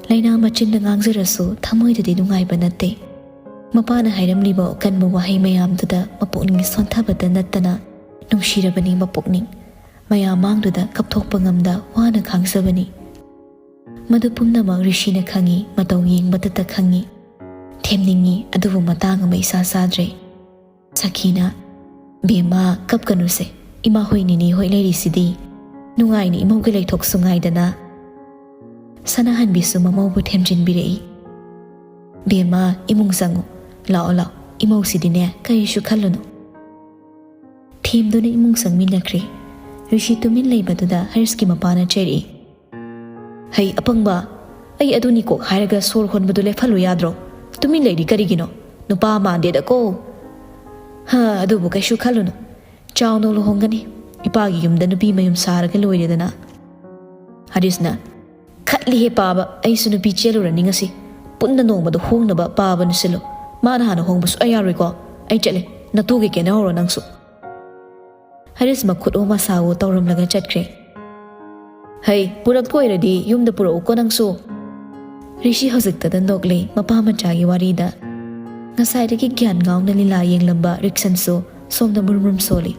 ꯂꯥꯏꯅꯥ ꯃꯆꯤꯟꯗ ꯉꯥꯡꯖꯔꯁꯨ ꯊꯃꯣꯏꯗꯗꯤ ꯅꯨꯡꯉꯥꯏꯕ ꯅꯠꯇꯦ꯫ ꯃꯄꯥꯅ ꯍꯥꯏꯔꯝꯂꯤꯕ ꯑꯀꯟꯕ ꯋꯥꯍꯩ ꯃꯌꯥꯝꯗꯨꯗ ꯃꯄꯨꯛꯅꯤꯡ ꯁꯣꯟꯊꯕꯇ ꯅꯠꯇꯅ ꯅꯨꯡꯁꯤꯔꯕꯅꯤ ꯃꯄꯨꯛꯅꯤꯡ꯫ ꯃꯌꯥꯝ ꯃꯥꯡꯗꯨꯗ ꯀꯞꯊꯣꯛꯄ ꯉꯝꯗ ꯋꯥꯅ ꯈꯥꯡꯖꯕꯅꯤ꯫ ꯃꯗꯨ ꯄꯨꯝꯅꯃꯛ ꯔꯤꯁꯤꯅ ꯈꯪꯏ, ꯃꯇꯧ ꯌꯦꯡꯕꯗꯇ ꯈꯪꯏ꯫ ꯊꯦꯝꯅꯤꯡꯏ, ꯑꯗꯨꯕꯨ ꯃꯇꯥꯡ ꯑꯃ ꯏꯆꯥ ꯆꯥꯗ꯭ꯔꯦ꯫ ꯁꯈꯤꯅ, "ꯕꯦꯝꯃ, ꯀꯞꯀꯅꯨꯁꯦ꯫ ꯏꯃꯥ ꯍꯣꯏ, ꯅꯤꯅꯦ ꯍꯣꯏ ꯂꯩꯔꯤꯁꯤꯗꯤ꯫ ꯅꯨꯡꯉꯥꯏꯅ ꯏꯃꯧꯒ ꯂꯩꯊꯣꯛꯁꯨ ꯉꯥꯏꯗꯅ꯫" ꯁꯅꯥꯍꯟꯕꯤꯁꯨ ꯃꯃꯧꯕꯨ ꯊꯦꯝꯖꯤꯟꯕꯤꯔꯛꯏ꯫ "ꯕꯦꯝꯃ, ꯏꯃꯨꯡ ꯆꯪꯉꯨ꯫ ꯂꯥꯛꯑꯣ, ꯂꯥꯛꯑꯣ꯫ ꯏꯃꯧꯁꯤꯗꯤꯅꯦ, ꯀꯔꯤꯁꯨ ꯈꯜꯂꯨꯅꯨ꯫" ꯊꯦꯝꯗꯨꯅ ꯏꯃꯨꯡ ꯆꯪꯃꯤꯟꯅꯈ꯭ꯔꯦ꯫ ꯔꯤꯁꯤ ꯇꯨꯃꯤꯟ ꯂꯩꯕꯗꯨꯗ ꯍꯔꯤꯁꯀꯤ ꯃꯄꯥꯅ ꯆꯩꯔꯛꯏ꯫ "ꯍꯩ ꯑꯄꯪꯕ, ꯑꯩ ꯑꯗꯨꯅꯤ ꯀꯣꯛ ꯍꯥꯏꯔꯒ ꯁꯣꯔ ꯍꯣꯟꯕꯗꯨ ꯂꯦꯞꯍꯜꯂꯨ ꯌꯥꯗ꯭ꯔꯣ? ꯇꯨꯃꯤꯟ ꯂꯩꯔꯤ ꯀꯔꯤꯒꯤꯅꯣ? ꯅꯨꯄꯥ ꯃꯥꯟꯗꯦꯗꯀꯣ꯫" "ꯍꯥ, ꯑꯗꯨꯕꯨ ꯀꯩꯁꯨ ꯈꯜꯂꯨꯅꯨ꯫ ꯆꯥꯎꯅ ꯂꯨꯍꯣꯡꯒꯅꯤ꯫ ꯏꯄꯥꯒꯤ ꯌꯨꯝꯗ ꯅꯨꯄꯤ ꯃꯌꯨꯝ ꯁꯥꯔꯒ ꯂꯣꯏꯔꯦꯗꯅ꯫" ꯍꯔꯤꯁꯅ, "ꯈꯠꯂꯤꯍꯦ ꯄꯥꯕ, ꯑꯩꯁꯨ ꯅꯨꯄꯤ ꯆꯦꯜꯂꯨꯔꯅꯤ ꯉꯁꯤ꯫ ꯄꯨꯟꯅ ꯅꯣꯡꯃꯗ ꯍꯣꯡꯅꯕ ꯄꯥꯕꯅ ꯁꯤꯜꯂꯨ꯫ ꯃꯥꯅ ꯍꯥꯟꯅ ꯍꯣꯡꯕ ꯁꯨꯡꯌꯥ ꯌꯥꯔꯣꯏꯀꯣ꯫ ꯑꯩ ꯆꯠꯂꯦ, ꯅꯇꯨꯒ ꯀꯦꯅꯍꯧꯔꯣ ꯅꯪꯁꯨ꯫" ꯍꯔꯤꯁ ꯃꯈꯨꯠ ꯑꯣ ꯃꯁꯥ ꯑꯣ ꯇꯧꯔꯝꯂꯒ ꯆꯠꯈ꯭ꯔꯦ꯫ "ꯍꯩ, ꯄꯨꯔꯛꯄ ꯑꯣꯏꯔꯗꯤ ꯌꯨꯝꯗ ꯄꯨꯔꯛꯎꯀꯣ ꯅꯪꯁꯨ꯫" ꯔꯤꯁꯤ ꯍꯧꯖꯤꯛꯇꯗ ꯅꯣꯛꯂꯦ ꯃꯄꯥ ꯃꯆꯥꯒꯤ ꯋꯥꯔꯤꯗ꯫ ꯉꯁꯥꯏꯗꯒꯤ ꯒ꯭ꯌꯥꯟ ꯉꯥꯎꯅ ꯂꯤꯂꯥ ꯌꯦꯡꯂꯝꯕ ꯔꯤꯛꯁꯟꯁꯨ ꯁꯣꯝꯗ ꯃꯨꯔꯨꯝ ꯃꯨꯔꯨꯝ ꯁꯣꯜꯂꯤ꯫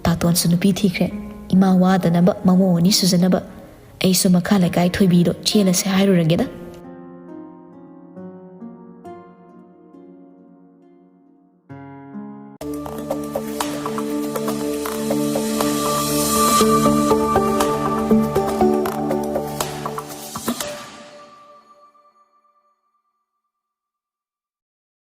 "ꯇꯥꯇꯣꯟꯁꯨ ꯅꯨꯄꯤ ꯊꯤꯈ꯭ꯔꯦ꯫ ꯏꯃꯥ ꯋꯥꯗꯅꯕ, ꯃꯃꯧ ꯑꯅꯤ ꯁꯨꯖꯅꯕ꯫ ꯑꯩꯁꯨ ꯃꯈꯥ ꯂꯩꯀꯥꯏ ꯊꯣꯏꯕꯤꯗꯣ ꯆꯦꯜꯂꯁꯦ ꯍꯥꯏꯔꯨꯔꯒꯦꯗ꯫"